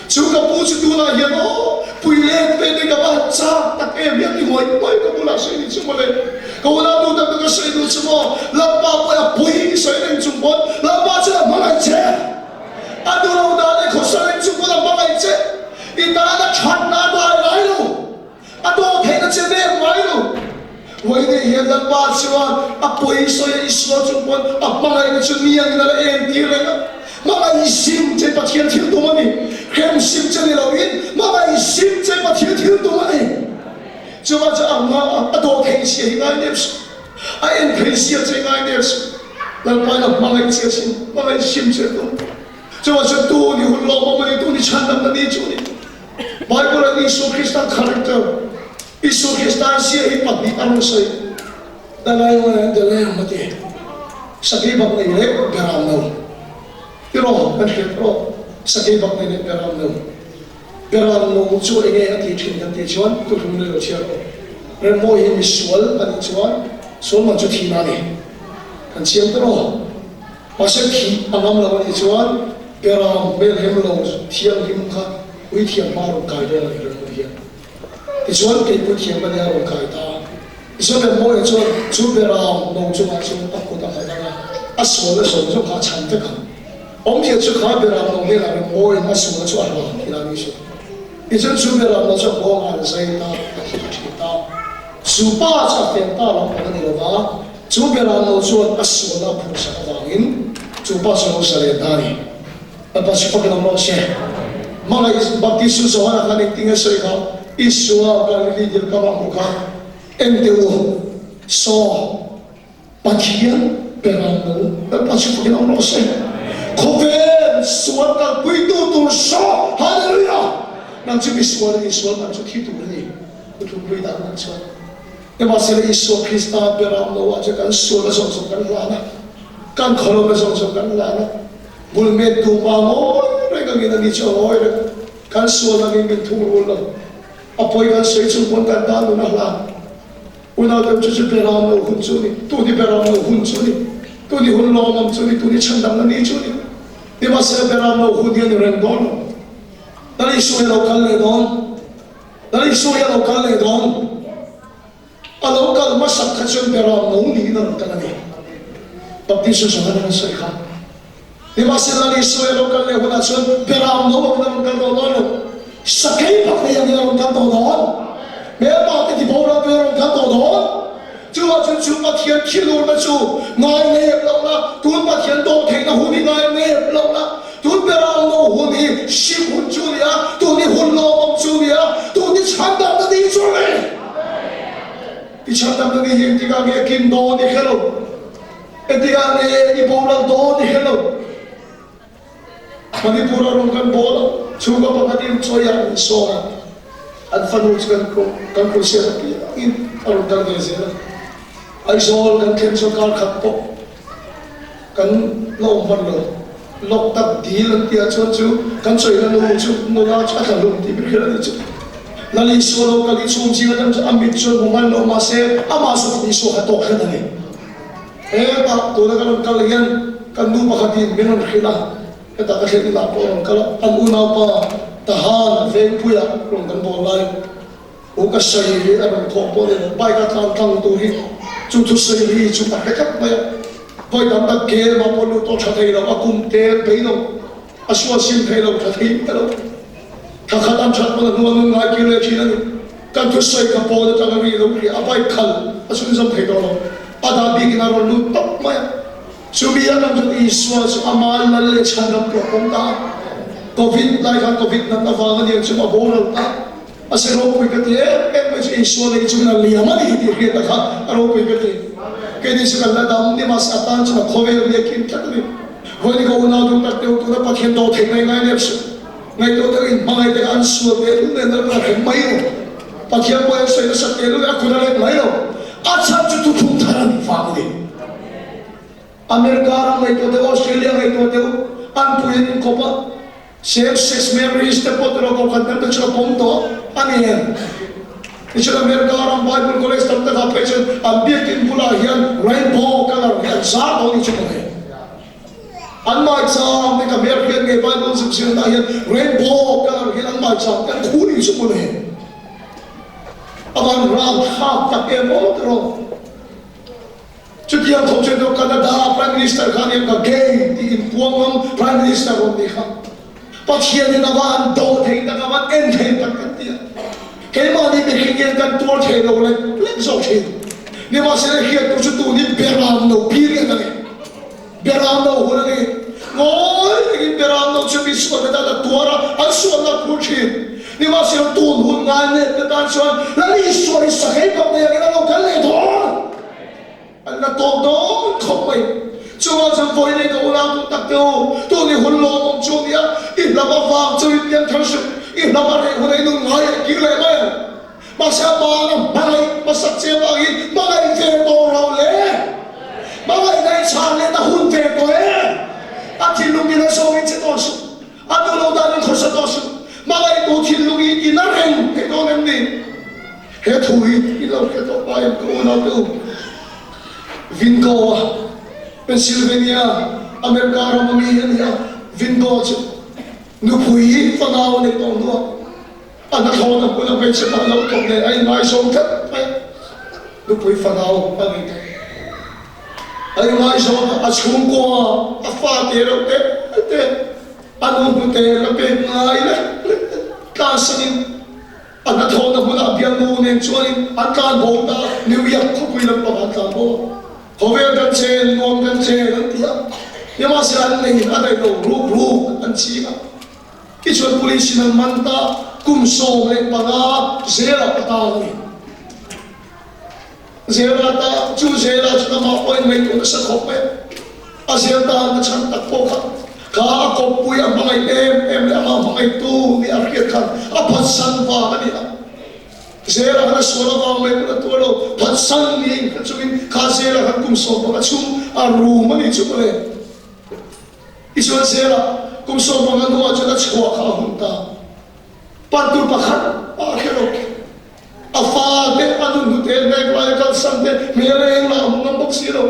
chu ka pu chu tunah hian aw pui let ve te ka va han chak tak em hi a ti huai huai ka bulah sawi ni chu mawle. Ka unau duh tak tak ka sawi duh chu maw Lalpa pawh a pui sawi reng chung pawn Lalpa chuan a hmangaih che. A duh lo dan i khawsa reng chu pawn a hmangaih che. I tan a thatna a dai ngai lo. A daw theihna che vek ngai lo. Vawiin hian Lalpa chuan a pawi sawi a Isua chung pawn a hmangaihna chu mi angin a la entir reng a. Hmangaih sim che Pathian thil tum a ni. Hrem sim che ni loin hmangaih sim che Pathian thil tum a ni. Chuvang chuan a hma a daw theih zia hi ngai nep suh. A en thei sia che ngai nep suh. Lalpa in a hmangaih che sin, hmangaih sim che tum. Chuvang chuan tu ni hun lawmawm a ni, tu ni chhandamna ni chu a ni. Bible ah Isua Krista character, Isua Krista zia hi pahnih a rawn sawi. The lion and the lamb a ti. Sakei bak nei leh beram no. Tiraw kan hriat rawh, sakei bak nei leh beram no. Beram no chu enge a tih thin kan tih chuan tuhlum ni lo chhiar rawh. Remmawi hi misual a nih chuan sual man chu thihna a ni. Kan chiang ta rawh. Mahse thih a ngam lo a nih chuan Beram hmelhem lo thianghlim kha puithiam hma rawn kai dawn a ni Remmawi hian. Tichuan kei puithiam ka nia rawn kai ta a. Tichuan Remmawia chuan chu Beram no chungah chuan a kut a nghat ang a, a sualna zawng zawng kha a chhan vek ang. Awmzia chu kha beram lo hnenah rimmawiin a sual chu a hlan tih a ni chu. Tichuan chu beram lo chu a nghawngah an zai ta, a thi thin ta. Chu pa chu a fel ta lam pang a ni lo va, chu beram lo chuan a sualna a phurhsak avangin chu pa chu a lo zalen ta a ni. Lalpa chu fakin awm rawh se. Hmangaih Baptistu Johana khan engtin nge sawi kha? Isua Galili dil kam ah hmuh kha en teh u, saw. Pathian beram no Lalpa chu fakin awm rawh se. Khawvel sual kalpuitu tur saw Hallelujah! Nang chu misual i ni, sual man chu thi tur i ni. Pu Thupui dan nan chuan Nimahsela Isua Krista beram no ah chuan kan sualna zawng zawng kan hlan a, kan khawlawmna zawng zawng kan hlan a, bul met tu pa ngawi reng angin ani chu a ngawi reng a, kan sual angin min thungrul lo. A pawi kan sawi chung pawn kan tan nun a hlan. Unaute chu chu beram lo hun chu ni, tuni beram lo hun chu ni, tuni hun lawmawm chu ni, tuni chhandamna ni chu ni. Nimahsela beram lo hun hi a ni reng dawn lo. Lal Isua hi a lo kal leh dawn. Lal Isua hi a lo kal leh dawn. A lo kal hmasak kha chuan beram lo niin a rawn kal a ni. Baptist Johana an sawi kha. Nimahsela Isua a lo kal leh hunah chuan beram no angin a rawn kal tawh dawn lo, sakei pakhat angin a rawn kal tawh dawn, hmelma te tiboral tuin a rawn kal tawh dawn. Chuvah chuan chu Pathian thilurna chu ngai nep loh la, tun Pathian dawh theihna hun hi ngai nep loh la, tun beram no hun hi hrim hun chu a ni a, tun hi hun lawmawm chu a ni a, tun hi chhandamna ni chu a ni. I chhandamna ni hi engtikah nge a kin dawn i hre lo. Engtikah nge i boral dawn i hre lo. Manipur a rawn kan bawl a, chhungkaw pakhatin chawiah min sawn a, an fanu chu kan kan crusade apiangin a rawn kal ve zel a. Aizawl kan thlen chuan kar khat pawh kan la awm hman lo. Lawk tak dil an tihah chuan chu kan chawina nu chu nula chu a tla hlum tih ber kher a ni chu. Lal Isua lo kal i chhung zing atang chuan a mit chuan hmu hman lo mahse amah zawk in Isua kha tawk hret a ni. Hetah tuna ka rawn kal hian kan nu pakhatin min rawn hrilh a, hetah ka thlen inah pawh a rawn kal a, an unaupa Tahan Vengpuia rawn kan bawl lai u ka sawi hi a rawn khawm pawh a ni lo, bike a tlan tlang tur hi chu thusawi ri chu ka hre tlat mai a, vawi tam tak game ah pawh lut tawh tha thei lo, a kum tel phei lo, a sual sim thei lo, tha thei miah lo. Thla khat an that pawn a hnu a nun ngai kir leh thin a ni. Kan thusawi ka pawn atang a ri lo ri a bike khal a chhunzawm thei tawh lo. A dah bikin a rawn lut tawp mai a. Chumi atang chuan Isua chu ama lal leh chhanram pawh a pawm ta a. Covid lai khan Covid nat avang a niang chu a boral ta. A se ropui ka ti em em mai chu Isua nei chungin a liam a ni tih hriat a kha a ropui ka ti. Keini chu kan la dam ni mahse a tan chuan a khawvel mi a kim tlat a ni. Vawiin ka unau duh tak deuh tuna Pathian dawh theih ngai ngai nep suh. Ngaihtuah deuh in hmangaih te an sual teh lul nen lalpa a hrem mai lo. Pathian pawh an sawi nasat teh lul a kut a let mai lo. A chhan chu thuthlung thar a nih vang a ni. America ram ngaihtuah deuh, Australia ngaihtuah deuh, an pui an inkawp a, same sex marriage te pawh tilo kohhran tam te chu a pawm tawh a ni em? Tichuan America ram Bible college tam takah phei chuan an biakin bulah hian rainbow colour hi an zar dawn ni chu mawle. An maicham te ka hmel hriat ngei Bible zuk zirna ah hian rainbow colour hian an maicham te an khu ni chu mawle. A van ralthlak tak em aw tiraw. Chutiang khawp chuan to Canada Prime Minister khan hian ka gay tih in puang ngam Prime Minister rawn ni kha. Pathian in a va an dawh thei tak a van en thei tak kan ti a. Keimahni mihring hian kan tuar thei lo lek lek zawk thin. Nimahsela hriat tur chu tun hi beram lo period a ni. Beram lo hun a ni. Ngawi rengin beram lo chu mi sualna tan a tuar a, an sualna a phur thin. Nimahsela tun hun ngai letna tan chuan Lal Isua hi sakei bak nei angin a lo kal leh dawn. An la tawp dawn khawp mai. Chuvang chuan vawi nei ka unau duh tak te u, tun i hun lawmawm chu a nia, i hlap avang chu i pian thar suh, i hlap a reh hun a i nun ngai leh kir leh mai ang. Mahse a bana hmangaih hmasak che avangin hmangaih ve tawh lo le. Hmangaihna i chhan leh ta hun ve tawh e. A thinlung ina zawngin che tawh suh. A duh lo danin khawsa tawh suh. Hmangaihtu thinlung i ina reng thei dawn em ni? He thu hi i lo hre tawh pa em ka unaute u? Vingo-a, Pennsylvania, America rama mi a ni a, Vingo chu nupui fanau a neih tawh hnuah a hnathawhna hmuna hmeichhe pah lo tawp nen a inngaizawng tlat mai a, nupui fanau a nei tawh. A inngaizawng a, a chhungkua, a fate reuh te te, a nu hnute la pek ngai lek lek te tlansanin, A hnathawhna hmunah bialnu nen chuanin an tlan bo ta, New York khawpui lampangah an tlan bo a. Khawvel kan chen, nuam kan chen an ti a, nimahsela an neiin a daih lo, ruk ruk an ching a. Tichuan police in an man ta, kum 15 zelah a tang a ni. Zela ta, chu Zela chu amah pawhin ngaihtuah nasa khawp mai a. A zel tan a chhan tak pawh kha, kha a kawppui a hmangaih em em leh amah hmangaihtu nih a hriat khan a phatsan vang a ni a. Zela khan a sual avang mai pawn a tuar lo, phatsan niin kha chungin kha Zela khan kum 15 chhung a rum a ni chu mawle. Tichuan Zela kum 15 hnuah chuan a chhuah kha a hun ta. Pan tur pakhat a hre lo. A fate a nu hnute hnek lai a kalsan te hmel eng lah a hmu ngam bawk si lo.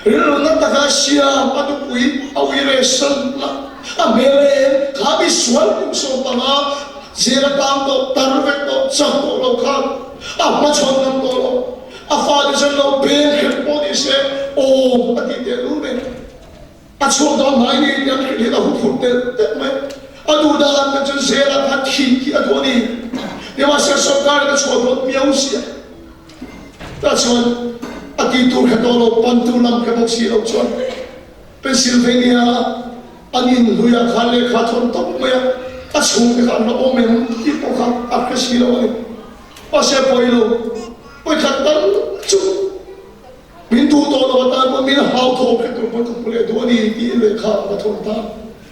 Rilru na taka siam a nupui a ui re san lah a hmel eng kha mi sual kum 15 zel a tang tawh tar vek tawh chak tawh lo khan a hmachhawn ngam tawh lo. A fate chuan lo beng hrep pawh ni se awm a ti teh lul mai. A chhuak dawn hnai ni tih an hrilh hian a huphurh telh telh mai. A duh dan kha chu Zela kha thih khi a duh a ni. Nimahsela sorkarin a chhuah dawn miau si a. Tah chuan a tih tur kha tawh lo, pan tur lam kha bawk si lo chuan Pennsylvania an inhluiah khan lehkha thawn tawp mai a, a chhungte kha an la awm em tih pawh kha a hre si lo a ni. Mahse pawi lo, pawikhat tal chu. Min duh tawh lo atan pawh min hau thawm hre tur pawn ka hmu leh duh a ni tiin lehkha a va thawn ta.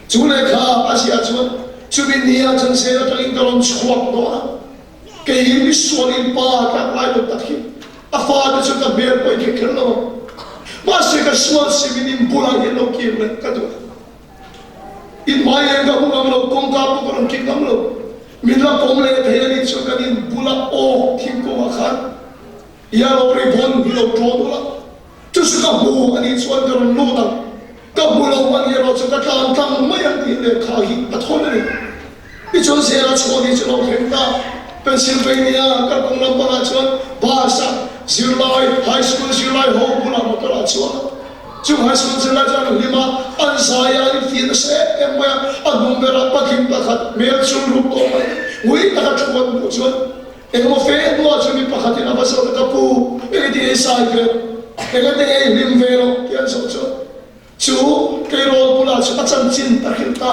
Chu lehkha a ziah chuan chumi nia chuan zel atangin ka rawn chhuak dawn a, kei hi misualin pa tlak lai lo tak hi a fate chu ka hmel pawh i thei kher lo ang. Mahse ka sual simin in bulah hian lo kir leh ka duh a. In hmai eng ka hmu ngam lo, kawngka pawh ka rawn kik ngam lo. Min la pawm leh thei a nih chuan kan in bula awk thingkungah khan Ia lo ri vawn hi lo ṭawn ula, chu chu ka hmu a nih chuan ka rawn lut ang, ka hmu lo a nih erawh chu ka tlan tlang mai ang tih lehkha hi a thawn a ni. Tichuan Zela chhuah ni chu lo thleng ta. Pennsylvania kalkawng lam panah chuan bus-a zirlai, high school zirlai ho bulah motor ah chuan a. Chung high school zirlai chuan an hlim a, an zai a, an infiah nasa em em mai a, a hnung berah patling pakhat hmel chul rup tawh mai, ngui taka thu an hmuh chuan, Engemaw fe hnuah chuan mi pakhatin a va zawh ta, Ka pu, engati nge i sai ve loh? Engati nge i hlim ve loh? tih an zawh chuan chu tleirawl bulah chu a chanchin ta hrilh ta.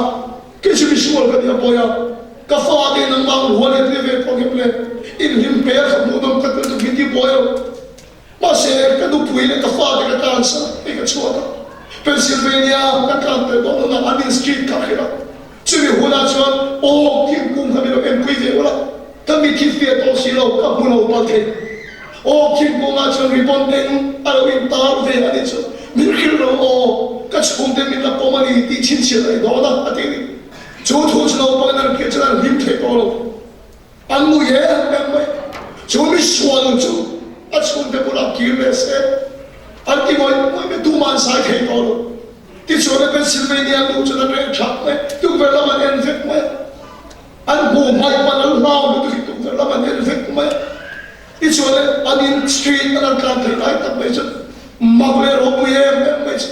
Kei chu misual ka ni a pawi a, ka fate nangmah rual i ri ve pawh ngem le, inhlim hmel kha hmuhnawm ka tel tuk hi ti buai lo. Mahse, ka nupui leh ka fate ka tlan sa hei ka chhuak a, Pennsylvania ka tlan tel dawn hunah an in street ka hrilh a, chumi hunah chuan aw thingkung kha min lo enpui ve ula, ka mit hi fiah tawh si lo, ka hmu lo palh thei. Aw thingkungah chuan ribbon eng a lo intar ve a nih chu, min hrilh lo aw, ka chhungte min la pawm a ni tih chhinchhiah a ni dawn a, a ti a ni. Chu thu chu naupangin an hriat chuan an hlim thei tawh lo. An mu em em mai. Chu misual chu a chhungte bulah kir leh se, an ti ngawih ngawih mai, tumah an sai thei tawh lo. Tichuan a Pennsylvania luh chuan an reh thap mai, tukverh lam an en vek mai a. An hmuh hmaih hman an hlau lutuk hi tukverh lam an en vek mai a. Tichuan le an in street an han tlan thei lai tak mai chuan mak leh ropui em em mai chu.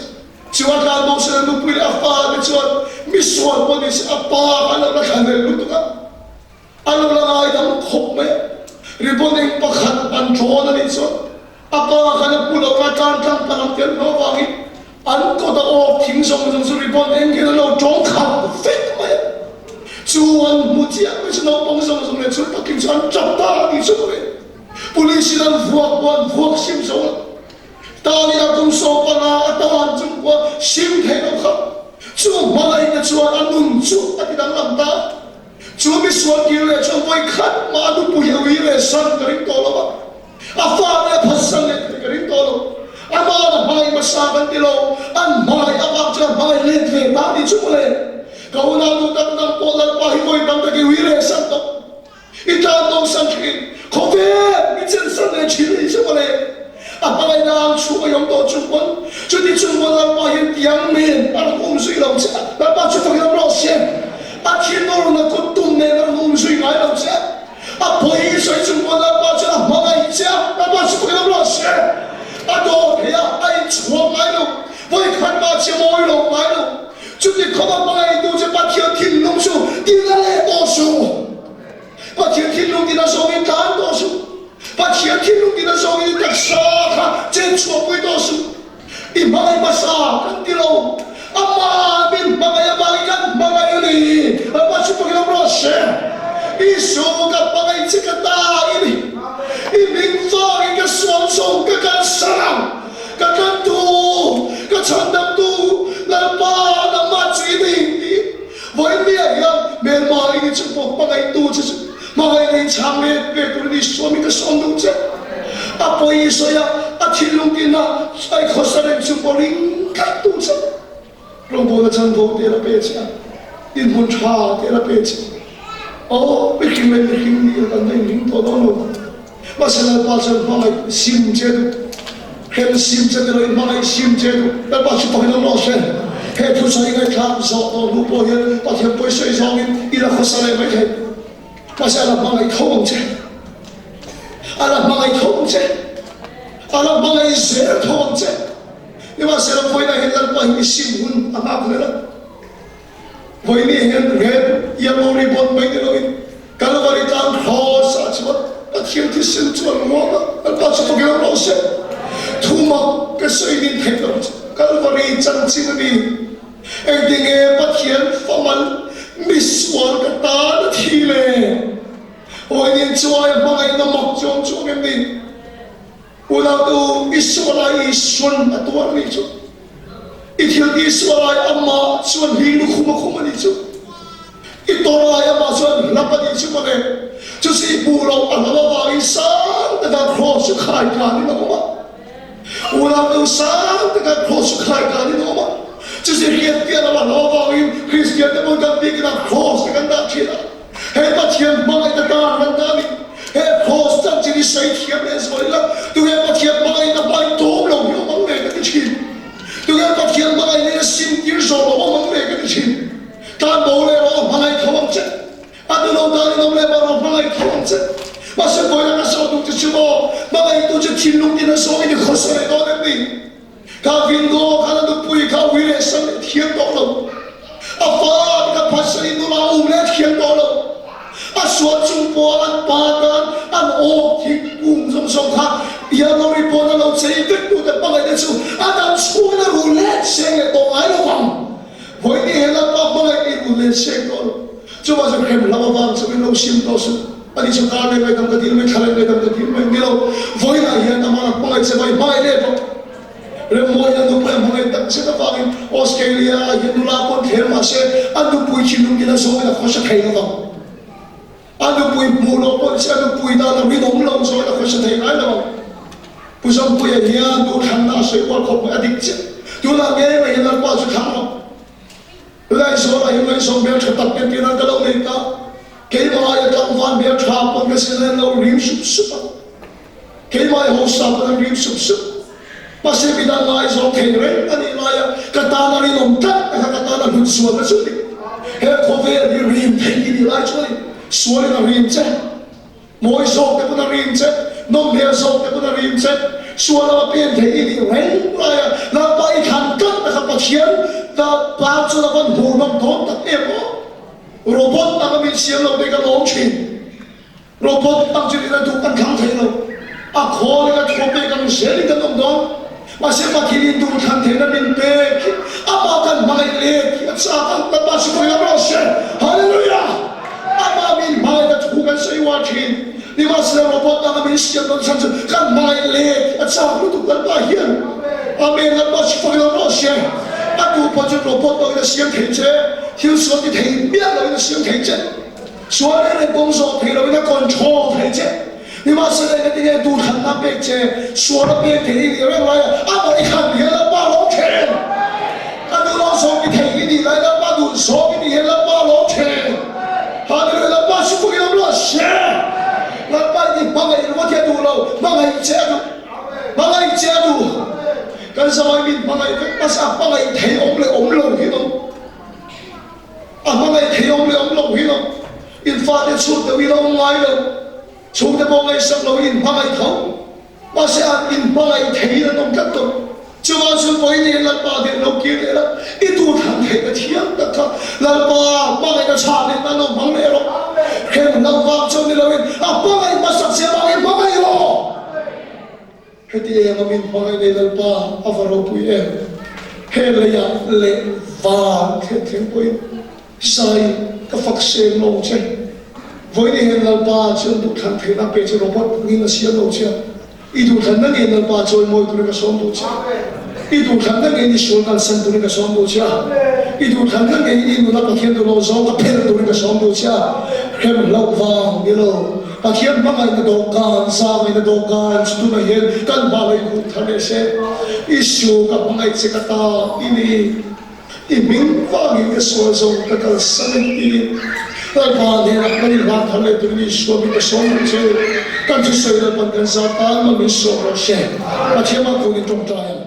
Chu a tlan bo sen a nupui leh a fate chuan misual pawh ni se a pa kha an lo la thlanel lutuk a. A lo la ngaidam khawp mai a, ribbon eng pakhat an ṭawn a nih chuan a pa khan a pu lo kha tlan tlang pan ang tel hlauh avangin an kawt a awk thing zawng zawng chu ribbon eng hian an lo ṭawng khat vek mai a. Chu an hmu chiah mai chu naupang zawng zawng leh chu patling chu an ṭap ta a nih chu mawle. Police in an vuak pawh an vuak sim zo lo. Tani a kum 15 a tan chung pawh sim thei lo kha chu hmangaihna chuan a nun chu a ti danglam ta. Chu misual kir leh chuan vawi khat mah a nupui a ui leh san ka ring tawh lo a, a fate a phatsan leh thei ka ring tawh lo. Ama'n a hmai hmasa kan ti lo, an hmai avang chuan a hmai let ve ta ni chu mawle. Ka unau duh tak nang pawh Lalpa hi vawi tam tak i ui leh san tawh. I tan bo san thin, khawvel i chen san leh thin a ni chu mawle. A hmangaihna ang chhung a i awm tawh chung pawn, chuti chung pawn Lalpa hian tiang nen a rawn um zui lo che a, Lalpa chu fakin awm rawh se. A thinurna kut tum nen a rawn um zui ngai lo che a, a pawi i sawi chung pawn Lalpa chuan a hmangaih che a, Lalpa chu fakin awm rawh se. A dawr thei a, a inchhuak ngai lo, vawikhat mah che mawi lo ngai lo. Chuti khawp a hmangaihtu che Pathian thinlung chu tina leh tawh suh. Pathian thinlung tina zawngin tlan tawh suh. Pathian thinlung tina zawngin i taksa kha chen chhuahpui tawh suh. I hmangaih hmasa kan ti lo. Amah min hmangaih avangin kan hmangaih a ni. Lalpa chu pakin awm rawh se. Isu ka hmangaih che ka ta i ni. I hming vangin ka sual zawng ka kalsan ang. Ka tlantu, ka chhandamtu, Lalpa nangmah chu i ni tih vawiin hian hmelma i ni chu pawh hmangaihtu che chu hmangaih nei chhang let ve tur ni sawmin ka sawm duh che. A pawi i sawi a, a thinlung tina ai khawsa reng chu pawh ring tlattu che. Rawngbawlna chanvo te la pe che a, inhmun tha te la pe che. Aw, mihring leh mihring nih a kan va inring tawh dawn lo. Mahse Lalpa chuan hmangaih sim che duh, hrem sim che ni loin hmangaih sim che duh. Lalpa chu fakin awm rawh se. He thusawi ngaihthlak zawh tawh hnu pawh hian Pathian pawisawi zawngin i la khawsa leh mai thei. Mahse a la hmangaih tho ang che. A la hmangaih tho ang che. A la hmangaih zel tho ang che. Nimahsela vawiinah hian Lalpa hi sim hun a nghak hlel a. Vawiini hian red yellow ribbon mai ni loin Kalvari tlang cross ah chuan Pathian thisen chu an nguang a, Lalpa chu fakin awm rawh se. Thumak ka sawi nin theih loh chu Kalvari chanchin a ni. Engtinge Pathian famal misual ka tan a thi le? Vawiin chuai a hmangaihna mak chu awm chuang em ni? Unautu i sualai Isuan a tuar anih chu. I thil ti sualai amah chuan hling lukhum a khum anih chu. I tawrlai amah chuan hlap anih chu mawle. Chu chu i hmuh loh a hlauh avangin sang taka cross chu khai kanin a awm a. Unautu sang taka cross chu khai kanin a awm a. Chu chu hriat piah loh a hlauh avangin Kristian te pawn kan biakina cross te kan dah thin a. He Pathian hmangaihna tan ran a ni. He cross chanchin hi sawi thiam leh zual ila, tunge Pathian hmangaihna hmai tawm lo hi awm ang le ka ti thin. Tunge Pathian hmangaihna in a sim tir zawh lo awm ang le ka ti thin. Tan bo leh rawh a hmangaih tho ang che. A duh lo dan in awm leh mah rawh a hmangaih tho ang che. Mahse vawiin a ka sawi duh che chu maw, hmangaihtu chu thinlung tin a zawngin i khawsa leh dawn em ni? Ka Vingo khan a nupui kha ui leh sam leh thiam tawh lo. A fa te kha phatsan in nula um leh thiam tawh lo. A sual chung pawh an pa tan an awk thik kung zawng zawng kha Yalori pawn a lo chei vek tu te hmangaih te chu a dam chhungin a rul let seng leh tawh ngai lo vang. Vawiin he lalpa hmangaih i rul let seng tawh lo. Chuvang chu hrem hlam avang chu min lo sim tawh suh. Ani chu kar leh ngaidam ka dil mai, thla leh ngaidam ka dil mai. Ni lo, vawiinah hian amah hmangaih che vai hmangaih leh bawk. Remmawi a nupui a hmangaih tak zet avangin Australia ah hian nula pawn thler mah se a nupui thinlung tin a zawngin a khawsa thei lo vang. A nupui hmuh loh pawh che a nupui dan a rinawm lo zawngin a khawsa thei ngai lo vang. Pu Zampuia hian duhthlanna a sawi kual khawp mai a dik chiah. Tunah ngei mai hian Lalpa chu thlang rawh. Laizawl ah hian ngaihzawng hmel tha tak te tinan ka lo nei ta. Keimah aia tlangval hmel tha pawn ka sin a lo rim sup sup a. Keimah i hausa pawn an rim sup sup. Mahse mi dang ngaizawng thei reng a nih laia ka tan a rinawm tlat a kha ka tan a hlut sual na chu a ni. He khawvel hi rim thei i nih lai chuan sualin a rim che, mawi zawk te pawn a rim che, nawm hmel zawk te pawn a rim che, sual lama pen thei i nih reng laia Lalpa i thlan tlat a kha Pathian pa chuan a van hmuhnawm dawn tak em aw. Robot anga min siam lo te ka lawm thin. Robot ang chu ina duh kan thlang thei lo. A khawl in a thuam pek ang zel in kan awm dawn. Mahse Pathian in duh thlan theihna min pek hi amah kan hmangaih let hi a chak a, Lalpa chu lam rawh se. Hallelujah! Amah min hmangaih na thu kan sawi uar thin. Nimahsela robot anga min siam dawn chhan chu kan hmangaih let hi a chak lutuk Lalpa hian. Amen Lalpa chu fak lam rawh se. A duh pawh chu robot angin a siam thei che, thil sual ti thei miah loin a siam thei che. Sual reng reng kawng zawh thei loin a control thei che. Nimahsela engati nge duhthlanna a pek che? Sual a pek thei i nih reng laia amah i thlan hian Lalpa a lawm thin. Ka duh lo zawng i thei i nih lai Lalpa duh zawng i nih hian Lalpa a lawm thin. Hallelujah Lalpa chu pawhin awm lo se. Lalpa i hmangaih ringawt hi a duh lo, hmangaih che a duh. Hmangaih che a duh. Kan zamai min hmangaih vek hmasa a hmangaih thei awm leh awm lo hi awm. A hmangaih thei awm leh awm lo hi lo, in fate chhut deuh in a awm ngai lo, chhungte pawh ngaihsak lo in hmangaih tho, mahse an in hmangaih thei in an awm tlat lo. Chuvang chuan vawiin hian Lalpa nen lo kir leh la, i duhthlan theihna thiam tak kha Lalpa hmangaihna chhan leh nan lo hmang leh rawh. Hrem hlauh vang chuan ni loin a hmangaih hmasak che vangin hmangaih rawh. Heti eng a min hmangaih nei Lalpa a va ropui em! He leiah leh van thlen thleng pawhin sai ka fak seng lo che. Vawiin hian Lalpa chuan duhthlan theihna pe che robot angin a siam lo che a. I duhthlanna ngei Lalpa chawimawi turin ka sawm duh che. I duhthlanna ngei i sual kalsan turin ka sawm duh che a. I duhthlanna ngei i nuna Pathian duh lo zawng ka phelh turin ka sawm duh che a. Hrem hlauh vang ni lo. Pathian hmangaihna dawhkan, zangaihna dawhkan chu tunah hian kan hma lo inhung thar leh se. Isu ka hmangaih che ka ta i ni. I hming vangin ka sual zawng ka kalsan em tiin Lalpa hnenah kan inhlan thar leh turin Isua min ka sawm reng che. Kan thusawi Lalpan kan zat tan mal min sawm rawh se. Pathian mah kun in tawngtai ang.